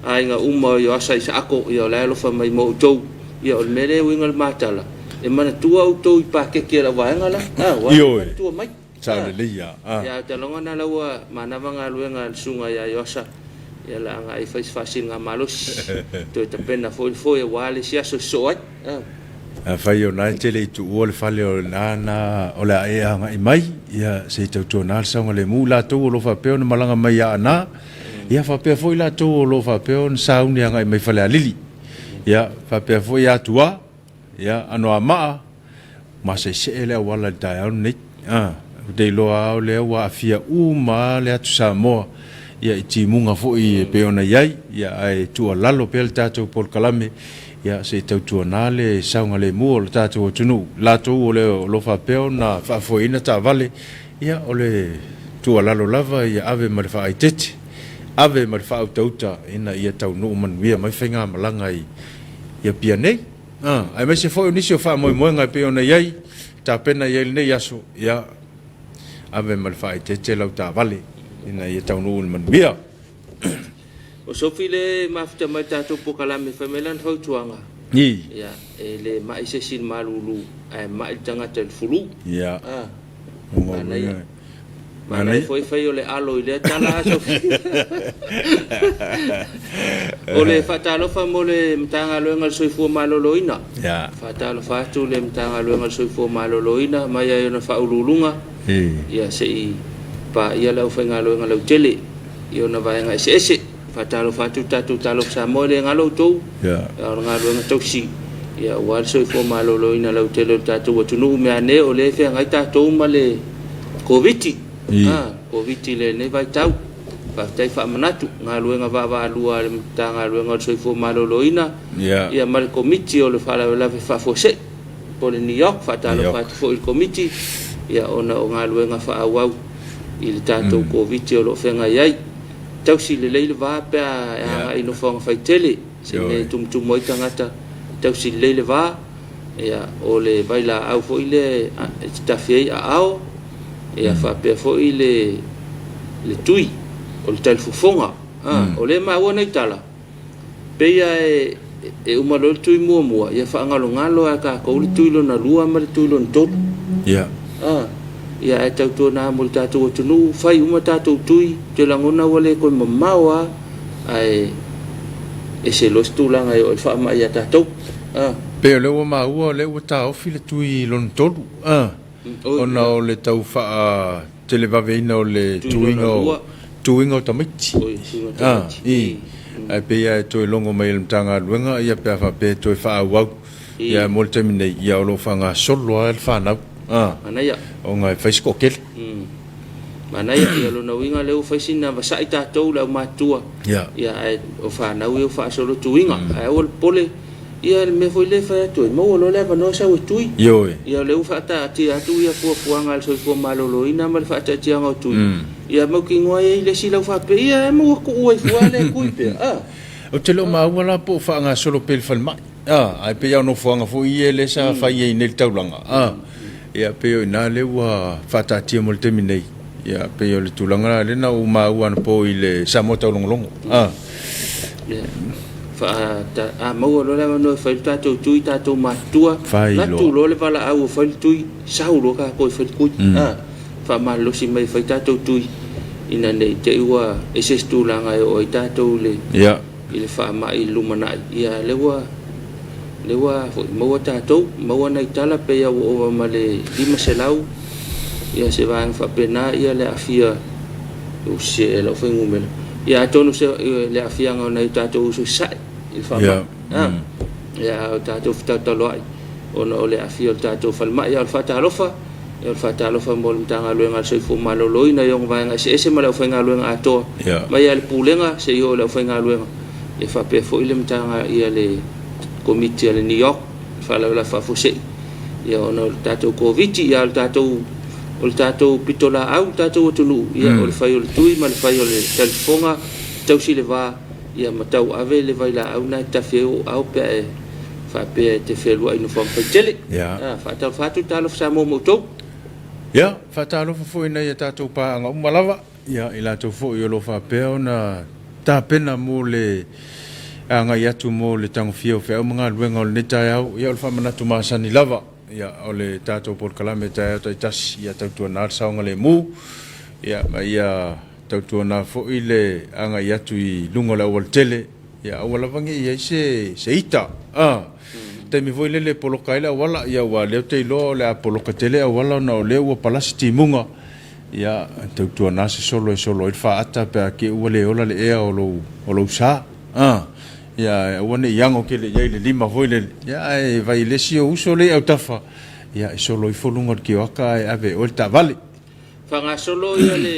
aiga uma o Ioasa Isaako, ia o la e alofa mai mo outou. Ia o le mea lea e uiga i le matala, e manatua outou i pakeke a lau vaega la. A, ua manatua mai. Sao lelei ia. Ia, ou te lagona la ua manava galuega a le susuga ia Ioasa, ia la agai e fai se faasiliga malosi, toe tapena foi le foe aua le isi aso e sosoo ai. Afai o na e te le i tuua le fale o lena na o le a e agai mai, ia se i tautuana le saogalemu, latou o lo o faapea ona malaga mai ia Aana, ia faapea foi latou o lo o faapea ona sauni agai mai Falealili, ia faapea foi ia Atua, Ia, Anoamaa, maseesee le auala i le taeao lenei. A, ou te iloa lava o lea ua aafia uma lava le atu Samoa ia i timuga foi e pei ona i ai, ia ae tuualalo pea le tatou polokalame, ia se i tautuana le saogalemu o le tatou atunuu. Latou o lo o faapea ona faafoeina taavale, ia o le tuualalo lava ia ave ma le faaeteete, ave ma le faautauta ina ia taunuu manuia mai faigamalaga i Apia nei. Aemaise foi o nisi o faamoemoega e pei ona i ai, tapena i ai lenei aso, ia ave ma le faaeteete lau taavale ina ia taunuu i le manuia. O Sofi le mafuta mai tatou polokalame fai mai lana fautuaga. Ia, e le mai se isi i le malulu, ae mai le tagata i le fulu. Manaia. Manaia foi fai o le alo i lea tala a Sofi. O le faatalofa mo le Matagaluega o le Soifua Maloloina. Faatalofa atu le Matagaluega o le Soifua Maloloina mai ai ona faauluuluga. Ia se i paia le aufaigaluega lautele i ona vaega eseese. Faatalofa atu le tatou Talofa Samoa, e le galo outou, a o le galuega tausi ia aua le soifua maloloina lautele o le tatou atunuu. Mea ane o lea e feagai tatou ma le Koviti, Koviti i lenei vaitau. Faafetai faamanatu galuega vaavaalua a le Matagaluega o le Soifua Maloloina ia ma le Komiti o le Faalavelave Faafuasei po o le NEOC. Faatalofa atu foi i le Komiti ia ona o galuega faaauau i le tatou Koviti o lo o feagai ai. Tausi lelei le va pe a e agai i nofoaga faitele, se mea e tumutumu ai tagata, tausi lelei le va, ia, o le vailaau foi lea e tatafi ai aao, ia, faapea foi le, le tui, o le talifofoga. O lea e maua nai tala, pei lava e, e uma loa le tui muamua, ia faagalogalo lava e tatou le tui lona lua ma le tui lona tolu. Ia, ae tautuana mo le tatou atunuu, fai uma tatou tui, ou te lagona ua le toe mamao lava, ae ese loa se tulaga e oo ai le faamai ia tatou. Pei o lea ua maua o lea ua taofi le tui lona tolu, ona o le tau faatelevaveina o le tuiga o tuiga o tamaiti. Ae pei lava e toe logo mai e le Matagaluega ia pe a faapea e toe faaauau. Ia mo le taimi nei, ia o lo o faagasolo lava le fanau, ona e fai si toatele. Manaia, ia lona uiga lea ua fai sina vasai tatou le aumatutua, ia ae o fanau ia ua faasolo tuiga. Ae aua le popole. Ia le mea foi lea e fai atu ai, maua loa le avanoa sau e tui. Ioe. Ia o lea ua faataatia atu ia fuafuaga a le Soifua Maloloina ma le faataatiaga o tui. Ia mautinoa e i ai le isi lau faapea, ia e maua tuu ai fua lea e tui pea. A. Ou te le o maua la po o faagasolo pea i le falemai. A, ae pei lava o nofoaga foi ia lea sa fai ai nei le taulaga. A, ia pei o i ina lea ua faataatia mo le taimi nei. Ia pei o le tulaga la lea na ou maua anapo i le Samoa Taulogologo. A. Ia. A maua loa le avanoa e fai le tatou tui, tatou matutua, latu loa le valaau e fai le tui, sau loa tatou e fai le tui. Faamalolosi mai e fai tatou tui, ina ne i te i ua ese se tulaga e oo ai tatou i le faamai i le lumanai. Ia lea ua lea ua foi maua tatou, maua nai tala pei lava ua ova ma le 500 ia se vaega faapena ia le aafia ua sese lau fuainumera. Ia atonu se le aafiaga o nai o tatou uso i Sasae i le faamai. Ia a o tatou fetautaloai ona o le aafia o le tatou falemai. A o le faatalofa, ia o le faatalofa mo le Matagaluega a le Soifua Maloloina i ona vaega eseese ma le aufaigaluega atoa mai lava i le Pulega seia oo i le aufaigaluega. Ia faapea foi le Matagaluega ia le Komiti a le NEOC, Faalavelave Faafuasei ia ona o le tatou Koviti, ia o le tatou o le tatou pitolaau le tatou atunuu, ia o le fai o le tui ma le fai o le talifofoga, tausi le va, ia ma tauave le vailaau lena e tafi ai ou aao pe a e faapea e te fealuai i nofoaga faitele. Faatalofa atu, talofa Samoa ma outou. Ia, faatalofa foi i nai a tatou paaga uma lava, ia, i latou foi o lo o faapea ona tapena mo le agai atu mo le tagofia o feau ma galuega o lenei taeao. Ia, o le faamanatu masani lava. Ia, o le tatou polokalame taeao taitasi, ia tautuana le saogalemu, ia, ma ia tautuana foi le agai atu i luga o le aualatele, ia aua lava ne i i ai se, se ita. A, taimi foi lele e poloka ai le auala, ia aua o lea ou te iloa o le a poloka tele auala ona o lea ua palasi timuga, ia, tautuana se solo e solo ai le faata pe a te i ua le ola le ea o lou, o lou sa. A. Ia, aua ne i ano tele i ai le lima foi lele, ia, ae vaai i le isi ou uso lea i autafa, ia, e solo ifo luga o le kioaka ae ave e oe le taavale. Faagasolo ia le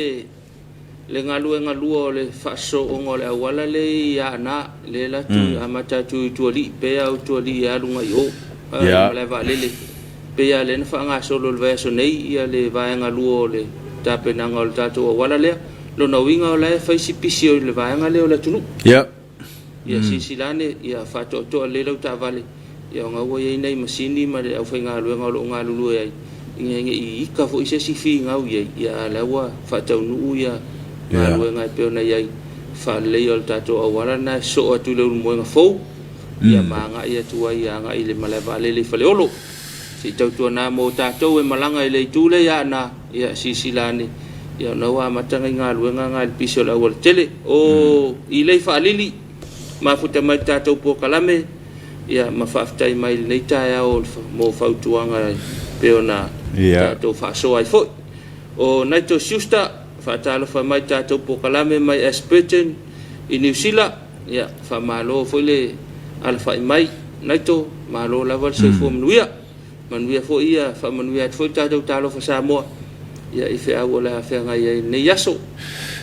le galuega lua o le faasosooga o le auala lea i Aana, lea e alu atu, amata atu i Utualii, pei lava o Utualii e alu agai i o, i le malae vaalele. Pei lava o lea na faagasolo i le vaiaso nei ia le vaega lua o le tapenaga o le tatou auala lea. Lona uiga o la e fai si pisi o le vaega lea o le atunuu. Ia silasila ane, ia faatoatoa lelei lau taavale, ia ona ua i ai nai masini ma le aufaigaluega o lo o galulue ai, ina ne i ika foi se isi finau i ai, ia a o la ua faataunuu ia galuega e pei ona i ai, faaleleia o le tatou auala lena e sosoo atu i le Ulumoega fou, ia ma agai atu ai agai i le malae vaalele i Faleolo. Se i tautuana mo tatou e malaga i le itu lea i Aana, ia silasila ane, ia ona ua amata nai galuega na i le pisi o le aualatele. O Ilei Faalili, mafuta mai i le tatou polokalame, ia ma faafetai mai i lenei taeao mo fautuaga e pei ona tatou faasoa ai foi. O Naito Schuster, faatalofa mai i le tatou polokalame mai Ashburton i Niu Sila, ia faamalo foi le alafai mai Naito, malo lava le soifua manuia. Manuia foi ia, faamanuia atu foi le tatou Talofa Samoa ia i feau o le a feagai ai i lenei aso.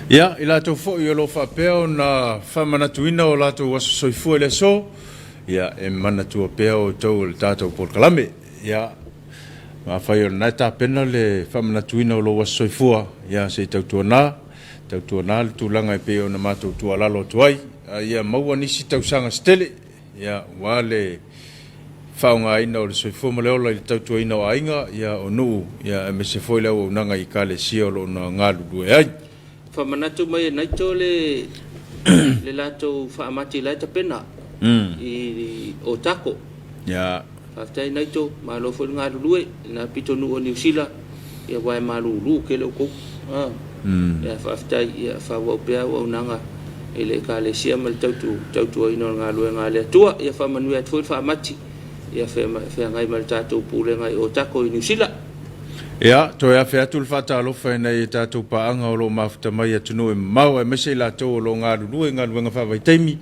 Ia, i latou foi o lo o faapea ona faamanatuina o latou aso soifua i le aso, ia, e manatua pea outou o le tatou polokalame. Ia, ma afai o lena e tapena le faamanatuina o lou aso soifua, ia, se i tautuana, tautuana le tulaga e pei ona matou tuualalo atu ai, a ia maua nisi tausaga se tele, ia, aua le faaaogaina o le soifua ma le ola i le tautuaina o aiga, ia, o nuu, ia, aemaise foi le auaunaga i Ekalesia o lo o galulue ai. Faamanatu mai e Naito le le latou faamati la e tapena i Otago. Ia. Faafetai Naito, malo foi le galulue i lena pitonuu o Niu Sila, ia aua e malulu tele outou. Ia faafetai, ia faaauau pea auaunaga i le Ekalesia ma le tautuaina o le galuega a le Atua. Ia faamanuia atu foi le faamati ia feagai ma le tatou pulega i Otago i Niu Sila. Ia, toe afe atu le faatalofa i nai a tatou paaga o lo o mafuta mai i atunuu e mamao aemaise i latou o lo o galulue i galuega faavaitaimi.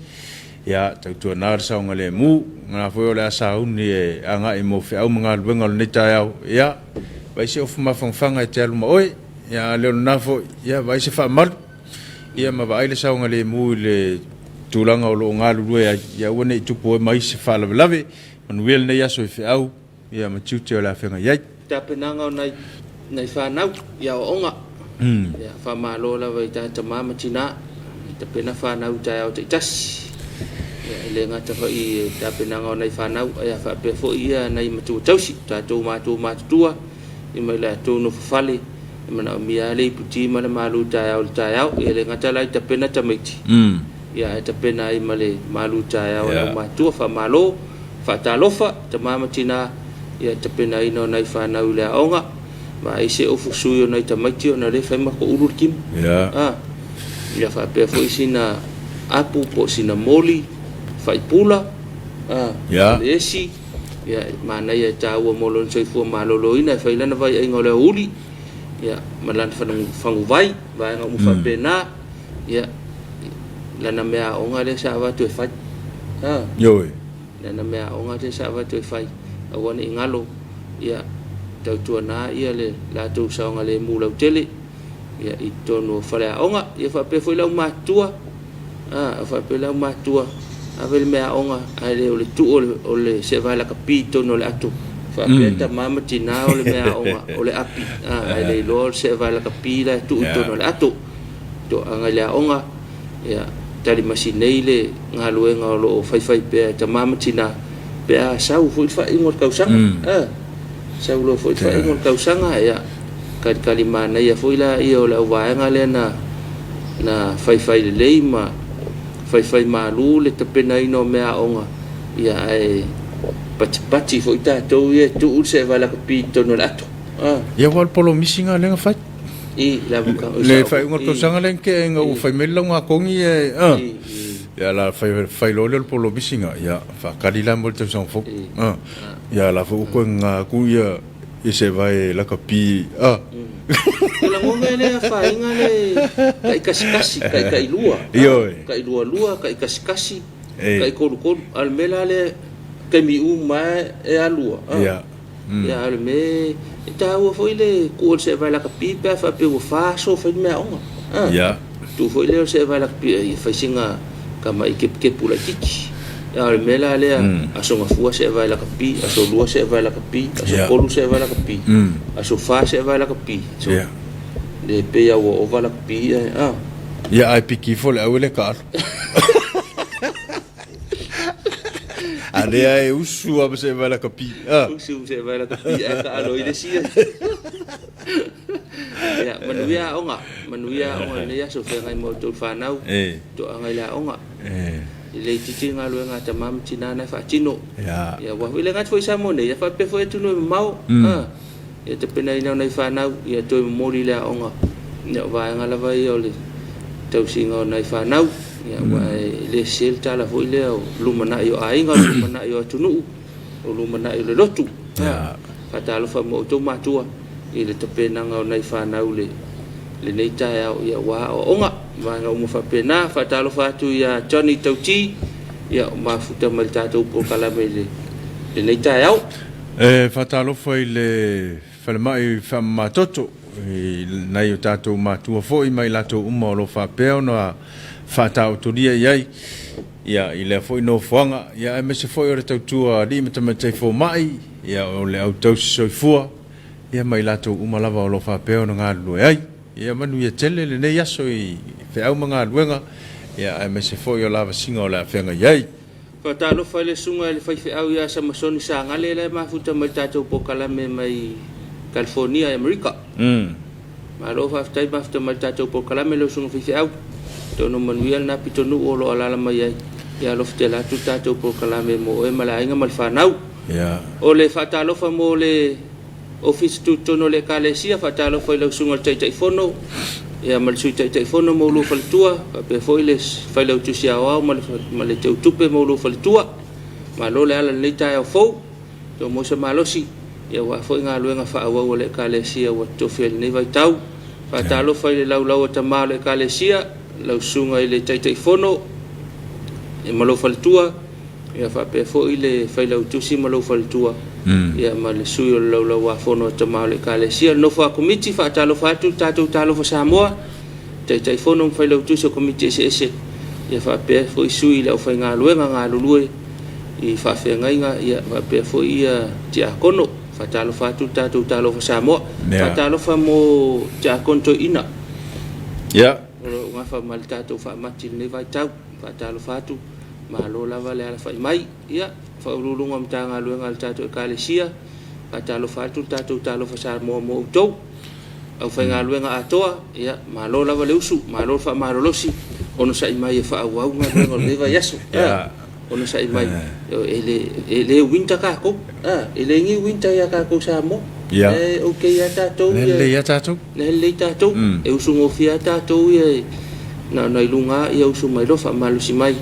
Ia, tautuana le saogalemu, na foi o le a sauni e agai mo feau ma galuega o lenei taeao. Ia, vaai se ofu mafangafaga e te alu ma oe. Ia, a le o lena foi, ia, vaai se faamalu, ia, ma vaai le saogalemu i le tulaga o lo o galulue ai, ia aua ne i tupu ai mai se faalavelave. Manuia lenei aso i feau. Ia ma tiute o le a feagai ai. Tapenaga o nai nai fanau i aoaoga. Ia faamalo lava i ta tama ma tina i tapena fanau i taeao taitasi. Ia e le gata foi i tapenaga o nai fanau ae faapea foi ia nai matua tausi, tatou matua matutua ia ma i latou nofo fale e manaomia lava le iputi ma le malu taeao i le taeao. Ia e le gata la i tapena tamaiti, ia ae tapena ai ma le malu taeao a le aumatua. Faamalo. Faatalofa, tama ma tina, ia tapenaina o nai fanau i le aoga, vaai se ofu sui o nai tamaiti ona lea fai ma toulu le tino. A, ia faapea foi sina apu po o sina moli faipula, a, o le esi, ia manaia e taua mo lona soifua maloloina e fai lana vaiaiga o le aoauli, ia ma lana faguvai, vaega uma faapena, ia lana mea aoga lea sa avatu e fai. A. Ioe. Lana mea aoga lea sa avatu e fai, aua ne i galo, ia tautuana ia le latou saogalemu lautele ia i totonu o faleaoga. Ia faapea foi le aumatutua, a faapea le aumatutua, ave le mea aoga ae le o le tuu o le seevae lakapi i totonu o le ato. Faapea tama ma tina o le mea aoga o le api, a ae le iloa o le seevae lakapi la e tuu i totonu o le ato. Toaga i le aoga, Ia, talimasi nei le galuega o lo o faifai pea e tama ma tina pe a sau foi le faaiuga o le tausaga. A, sau loa foi le faaiuga o le tausaga, ia, talitali manaia foi laia o le auvaega lea na, na faifai lelei ma faifai malu le tapenaina o meaaoga, ia, ae patipati foi tatou ia e tuu le seevae lakapi i totonu o le ato. A. Ia, aua o le polomisi lena lea na fai. I, le amataga, i Le faaiuga o le tausaga lea na tea ina ua fai mai le laugatogi e, a, ia la fai, fai loa lea o le polomisi na, ia faatali la mo le tausaga fou. A, ia la foi ua toe gagā atu ia, ia sevae lakapi, a. O lagona e le afaina le taikasikasi, taitailua, Ioe. tailualua, taikasikasi, taikolukolu. A o le mea la lea, taimi uma lava e alu a. Ia. Ia, a o le mea e taua foi le tuu o le seevae lakapi pe a faapea ua fa aso o fai le meaaoga. A, tuu foi lea o le seevae lakapi ia fai sina tamai kepukepu laitiiti. A o le mea la lea, aso gafua seevae lakapi, aso lua seevae lakapi, aso tolu seevae lakapi, aso fa seevae lakapi. Le pei a ua ova lakapi ia e a. Ia ae piki ifo le au e le kaalo. A lea e usu a ma se vai lakapi. A. Usu ma se vai lakapi ae kaalo i le sia. Ia, manuia aoga, manuia aoga lenei aso feagai ma outou fanau. E. Toaga i le aoga. E. E le itiiti le galuega a tama ma tina na e faatino. Ia. Ia, aua foi le gata foi i Samoa nei, ia faapea foi atunuu e mamao. A. Ia tapenaina o nai fanau, ia toe momoli le aoga. Ia o vaega lava ia o le tausiga o nai fanau. Ia aua e le sese le tala foi lea o lumanai o aiga, o lumanai o atunuu, o lumanai o le lotu. Ia. Faatalofa ma outou matua i le tapenaga o nai fanau le lenei taeao, ia aua aoaoga, vaega uma faapena. Faatalofa atu ia Johnny Tauti, ia o mafuta mai le tatou polokalame i lenei taeao. E faatalofa i le falemai faamamatoto i nai o tatou matua foi ma i latou uma o lo o faapea ona faataotolia i ai ia, i lea foi nofoaga, ia, aemaise foi o le tautua a alii ma tamaitai fomai, ia, o le au tausi soifua, ia, ma i latou uma lava o lo o faapea ona galulue ai. Ia manuia tele lenei aso i feau ma galuega, ia, aemaise foi o lavasiga o le a feagai ai. Faatalofa i le Susuga i le Faifeau ia Samasoni Sagale la e mafuta mai le tatou polokalame mai California i Amerika. Malo faafetai mafuta mai le tatou polokalame lau Susuga Faifeau. Atonu manuia lena pitonuu o lo o alaala mai ai. Ia alofa tele atu le tatou polokalame mo oe ma le aiga ma le fanau. O le faatalofa mo le Ofisa Tutotonu o le Ekalesia, faatalofa i lau Susuga i le Taitaifono ia ma le Sui Taitaifono ma ulua faletua, faapea foi le Failautusi Aoao ma le, ma le Teutupe ma ulua faletua. Malo le ala i lenei taeao fou, tou maua se malosi, ia aua foi galuega faaauau a le Ekalesia ua totofi ai i lenei vaitau. Faatalofa i le laulau a tama o le Ekalesia, lau Susuga i le Taitaifono ia ma lou faletua, Ia faapea foi le Failautusi ma lou faletua, ia ma le sui o le Laulau-a-Fono a Tama o le Ekalesia. Le nofo a Komiti, faatalofa atu le tatou Talofa Samoa, Taitaifono ma Failautusi o Komiti eseese, ia faapea foi sui i le aufaigaluega galulue i faafeagaiga, ia faapea foi ia Tiakono. Faatalofa atu le tatou Talofa Samoa. Faatalofa mo Tiakono Toeaina. O lo o gafa ma le tatou faamati i lenei vaitau. Faatalofa atu. Malo lava le alafai mai. Ia, Faauluuluga o Matagaluega a le tatou Ekalesia, faatalofa atu le tatou Talofa Samoa mo outou. Aufaigaluega atoa, ia, malo lava le usu, malo le faamalolosi, onosai mai e faaauau galuega o lenei vaiaso. Yeah. Onosai mai, e le, e le winter tatou, e le ni winter ia tatou Samoa. Yeah. E okay ia tatou. Le lelei ia tatou. Na lelei tatou, e usu gofie lava tatou ia na ona i luga lava ia usu mai loa faamalosi mai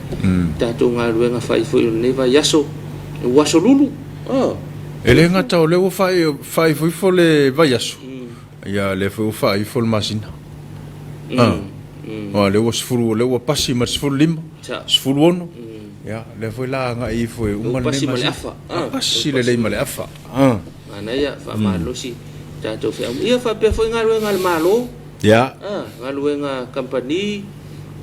tatou galuega fai foi o lenei vaiaso, ua aso lulu. E le gata o lea ua faaifoifo le vaiaso, ia lea foi ua faaifoifo le masina. Aua o lea ua 10, o lea ua pasi ma le 15, 16, ia lea foi la agai ifo e uma lenei masina. Pasi lelei ma le afa. Manaia, faamalosi tatou feau. Ia faapea foi galuega a le Malo. Ia. Ah, galuega a kamupani,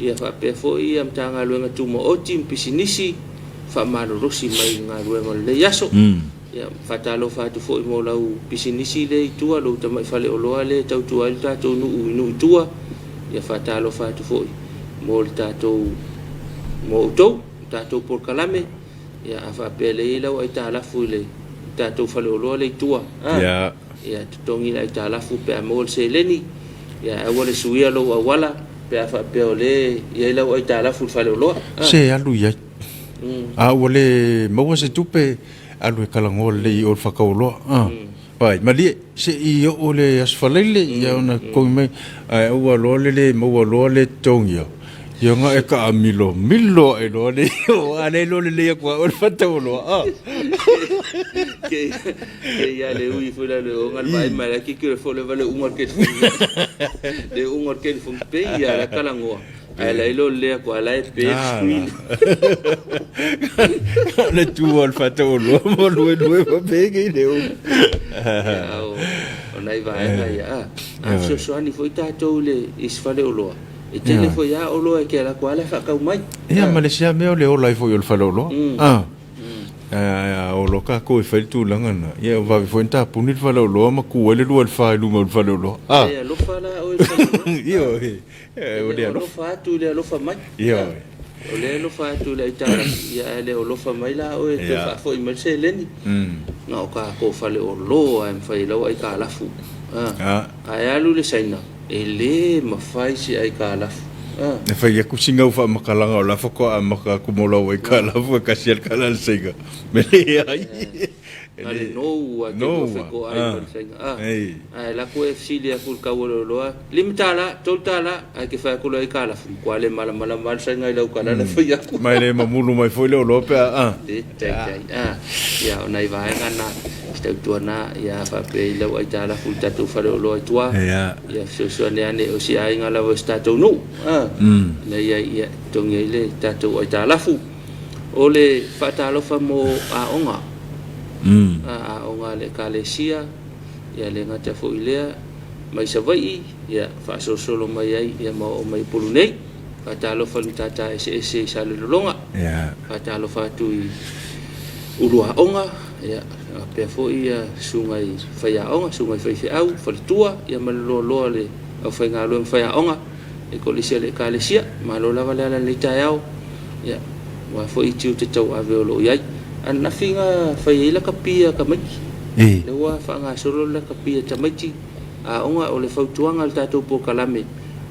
ia faapea foi ia Matagaluega Tumaoti ma pisinisi, faamalolosi mai i galuega o lenei aso. Ia, faatalofa atu foi mo lau pisinisi lea i tua, lou tamai faleoloa lea e tautua ai le tatou nuu i nuu i tua. Ia faatalofa atu foi mo le tatou, mo outou, tatou polokalame. Ia, a faapea lea e i ai lau aitalafu i le tatou faleoloa lea i tua, a, Ia. ia totogi le aitalafu pe a maua le seleni, ia aua le suia lou auala pe a faapea o lea e i ai lau aitalafu i le faleoloa. A. Se alu i ai. A ua le maua se tupe, alu e talanoa lelei i o i le faatauoloa. A. Vaai, malie, se i oo le Aso Faraile, ia ona totogi mai, ae aua loa le le maua loa le totogia, ia ona e taamilomilo ae loa le a le iloa lelei atu lava oe le faatauoloa. A. Ke ia le ui foi la le onga le vaai mai la kiki le fo le vale unga ke le unga ke fo pe ia la kala ngoa. Ae la ilo le ko ala e pe screen. Le tu o le faatauoloa mo lue lue ma pe ke le o. O nai vaega ia. A fesoasoani foi tatou le i se faleoloa. E tele foi lava oloa e ke ala atu ala e faatau mai. Ia ma le isi lava mea o le ola ai foi o le faleoloa. A o loa tatou e fai le tulaga lena, ia e vave foi ona tapuni le faleoloa ma tu ai le 2 i le 4 i luma o le faleoloa. E alofa la oe oe i le faleoloa. Ioe. E Ua le le o alofa. alofa atu i le alofa mai. Ioe. O lea e alofa atu i le aitalafu, ia ae le o alofa mai la oe e toe faafoi mai le seleni. Na o tatou faleoloa e mafai ai lau aitalafu. Ae alu i le Saina, e le mafai se aitalafu. E fai atu sina au faamatalaga o la faatoa amata atu mo lau aitalafu e tasi lava le tala a le Saina. Me leai. Na le nou a te lua fetoai ma le Saina. Ae alu atu e fesili atu i le tau o le oloa, $5, $3, ae te fai atu loa aitalafu, matua le malamalama lava le Saina i lau tala na fai atu. Ma e le mamulu mai foi le oloa pe a. Le taitai. Ia, o nai vaega na, si tautuana, ia faapea i lau aitalafu i le tatou faleoloa i tua. Ia fesoasoani ane o si aiga lava o si tatou nuu. Ina ia ia totogi ai le tatou aitalafu. O le faatalofa mo aoga, aoga a le Ekalesia, ia le gata foi i lea, mai Savaii, ia faasolosolo mai ai ia ma oo mai Upolu nei. Faatalofa i le matata eseese i Salelologa, faatalofa atu i ulu aoga, ia faapea foi ia susuga i faiaoga, susuga i faifeau, faletua, ia ma le loaloa o le aufaigaluega faiaoga i Kolisi a le Ekalesia. Malo lava le ala i lenei taeao, ia, aua foi tiute tauave o lo o i ai. Ananafi na fai ai lakapi a tamaiti. Lea ua faagasolo le lakapi a tamaiti aoga, o le fautuaga a le tatou polokalame,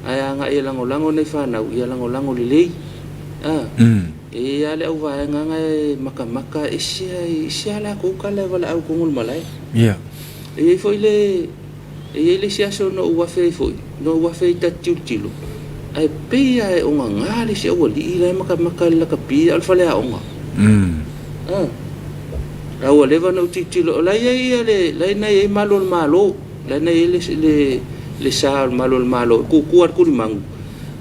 ae agai e lagolago nei fanau, ia lagolago lelei. E i ai lava le auvaega na e matamata ese ai, ese lava latou tala e valaau i totonu o le malae. E i ai foi le E i ai le isi aso na ou afe ai foi, na ou afe ai ta te tilotilo, ae pei lava e ogaga le isi aualii la e matamata i le lakapi a o le faleaoga. A ua leva ona ou tilotilo, o la e i ai ia le, la na i ai malu o le Malo, la na i ai le, le, le sa o le malu o le Malo e kukua le tulimagu,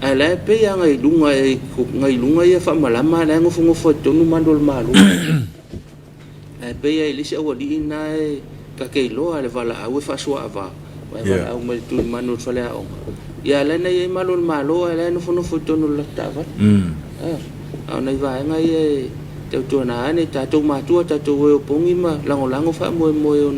ae la e pei lava nai luga e, nai luga ia faamalama la e nofonofo ai totonu malu o le Malo. Ae pei lava i le isi aualii lena e ta te iloa le valaau e faasuaava, aua e valaau mai i le tulimanu o le faleaoga. Ia la na i ai malu o le Malo ae la e nofonofo i totonu o le latou taavale. A o nai vaega ia e tautuana ane tatou matua, tatou e opogi ma lagolago faamoemoe o nai.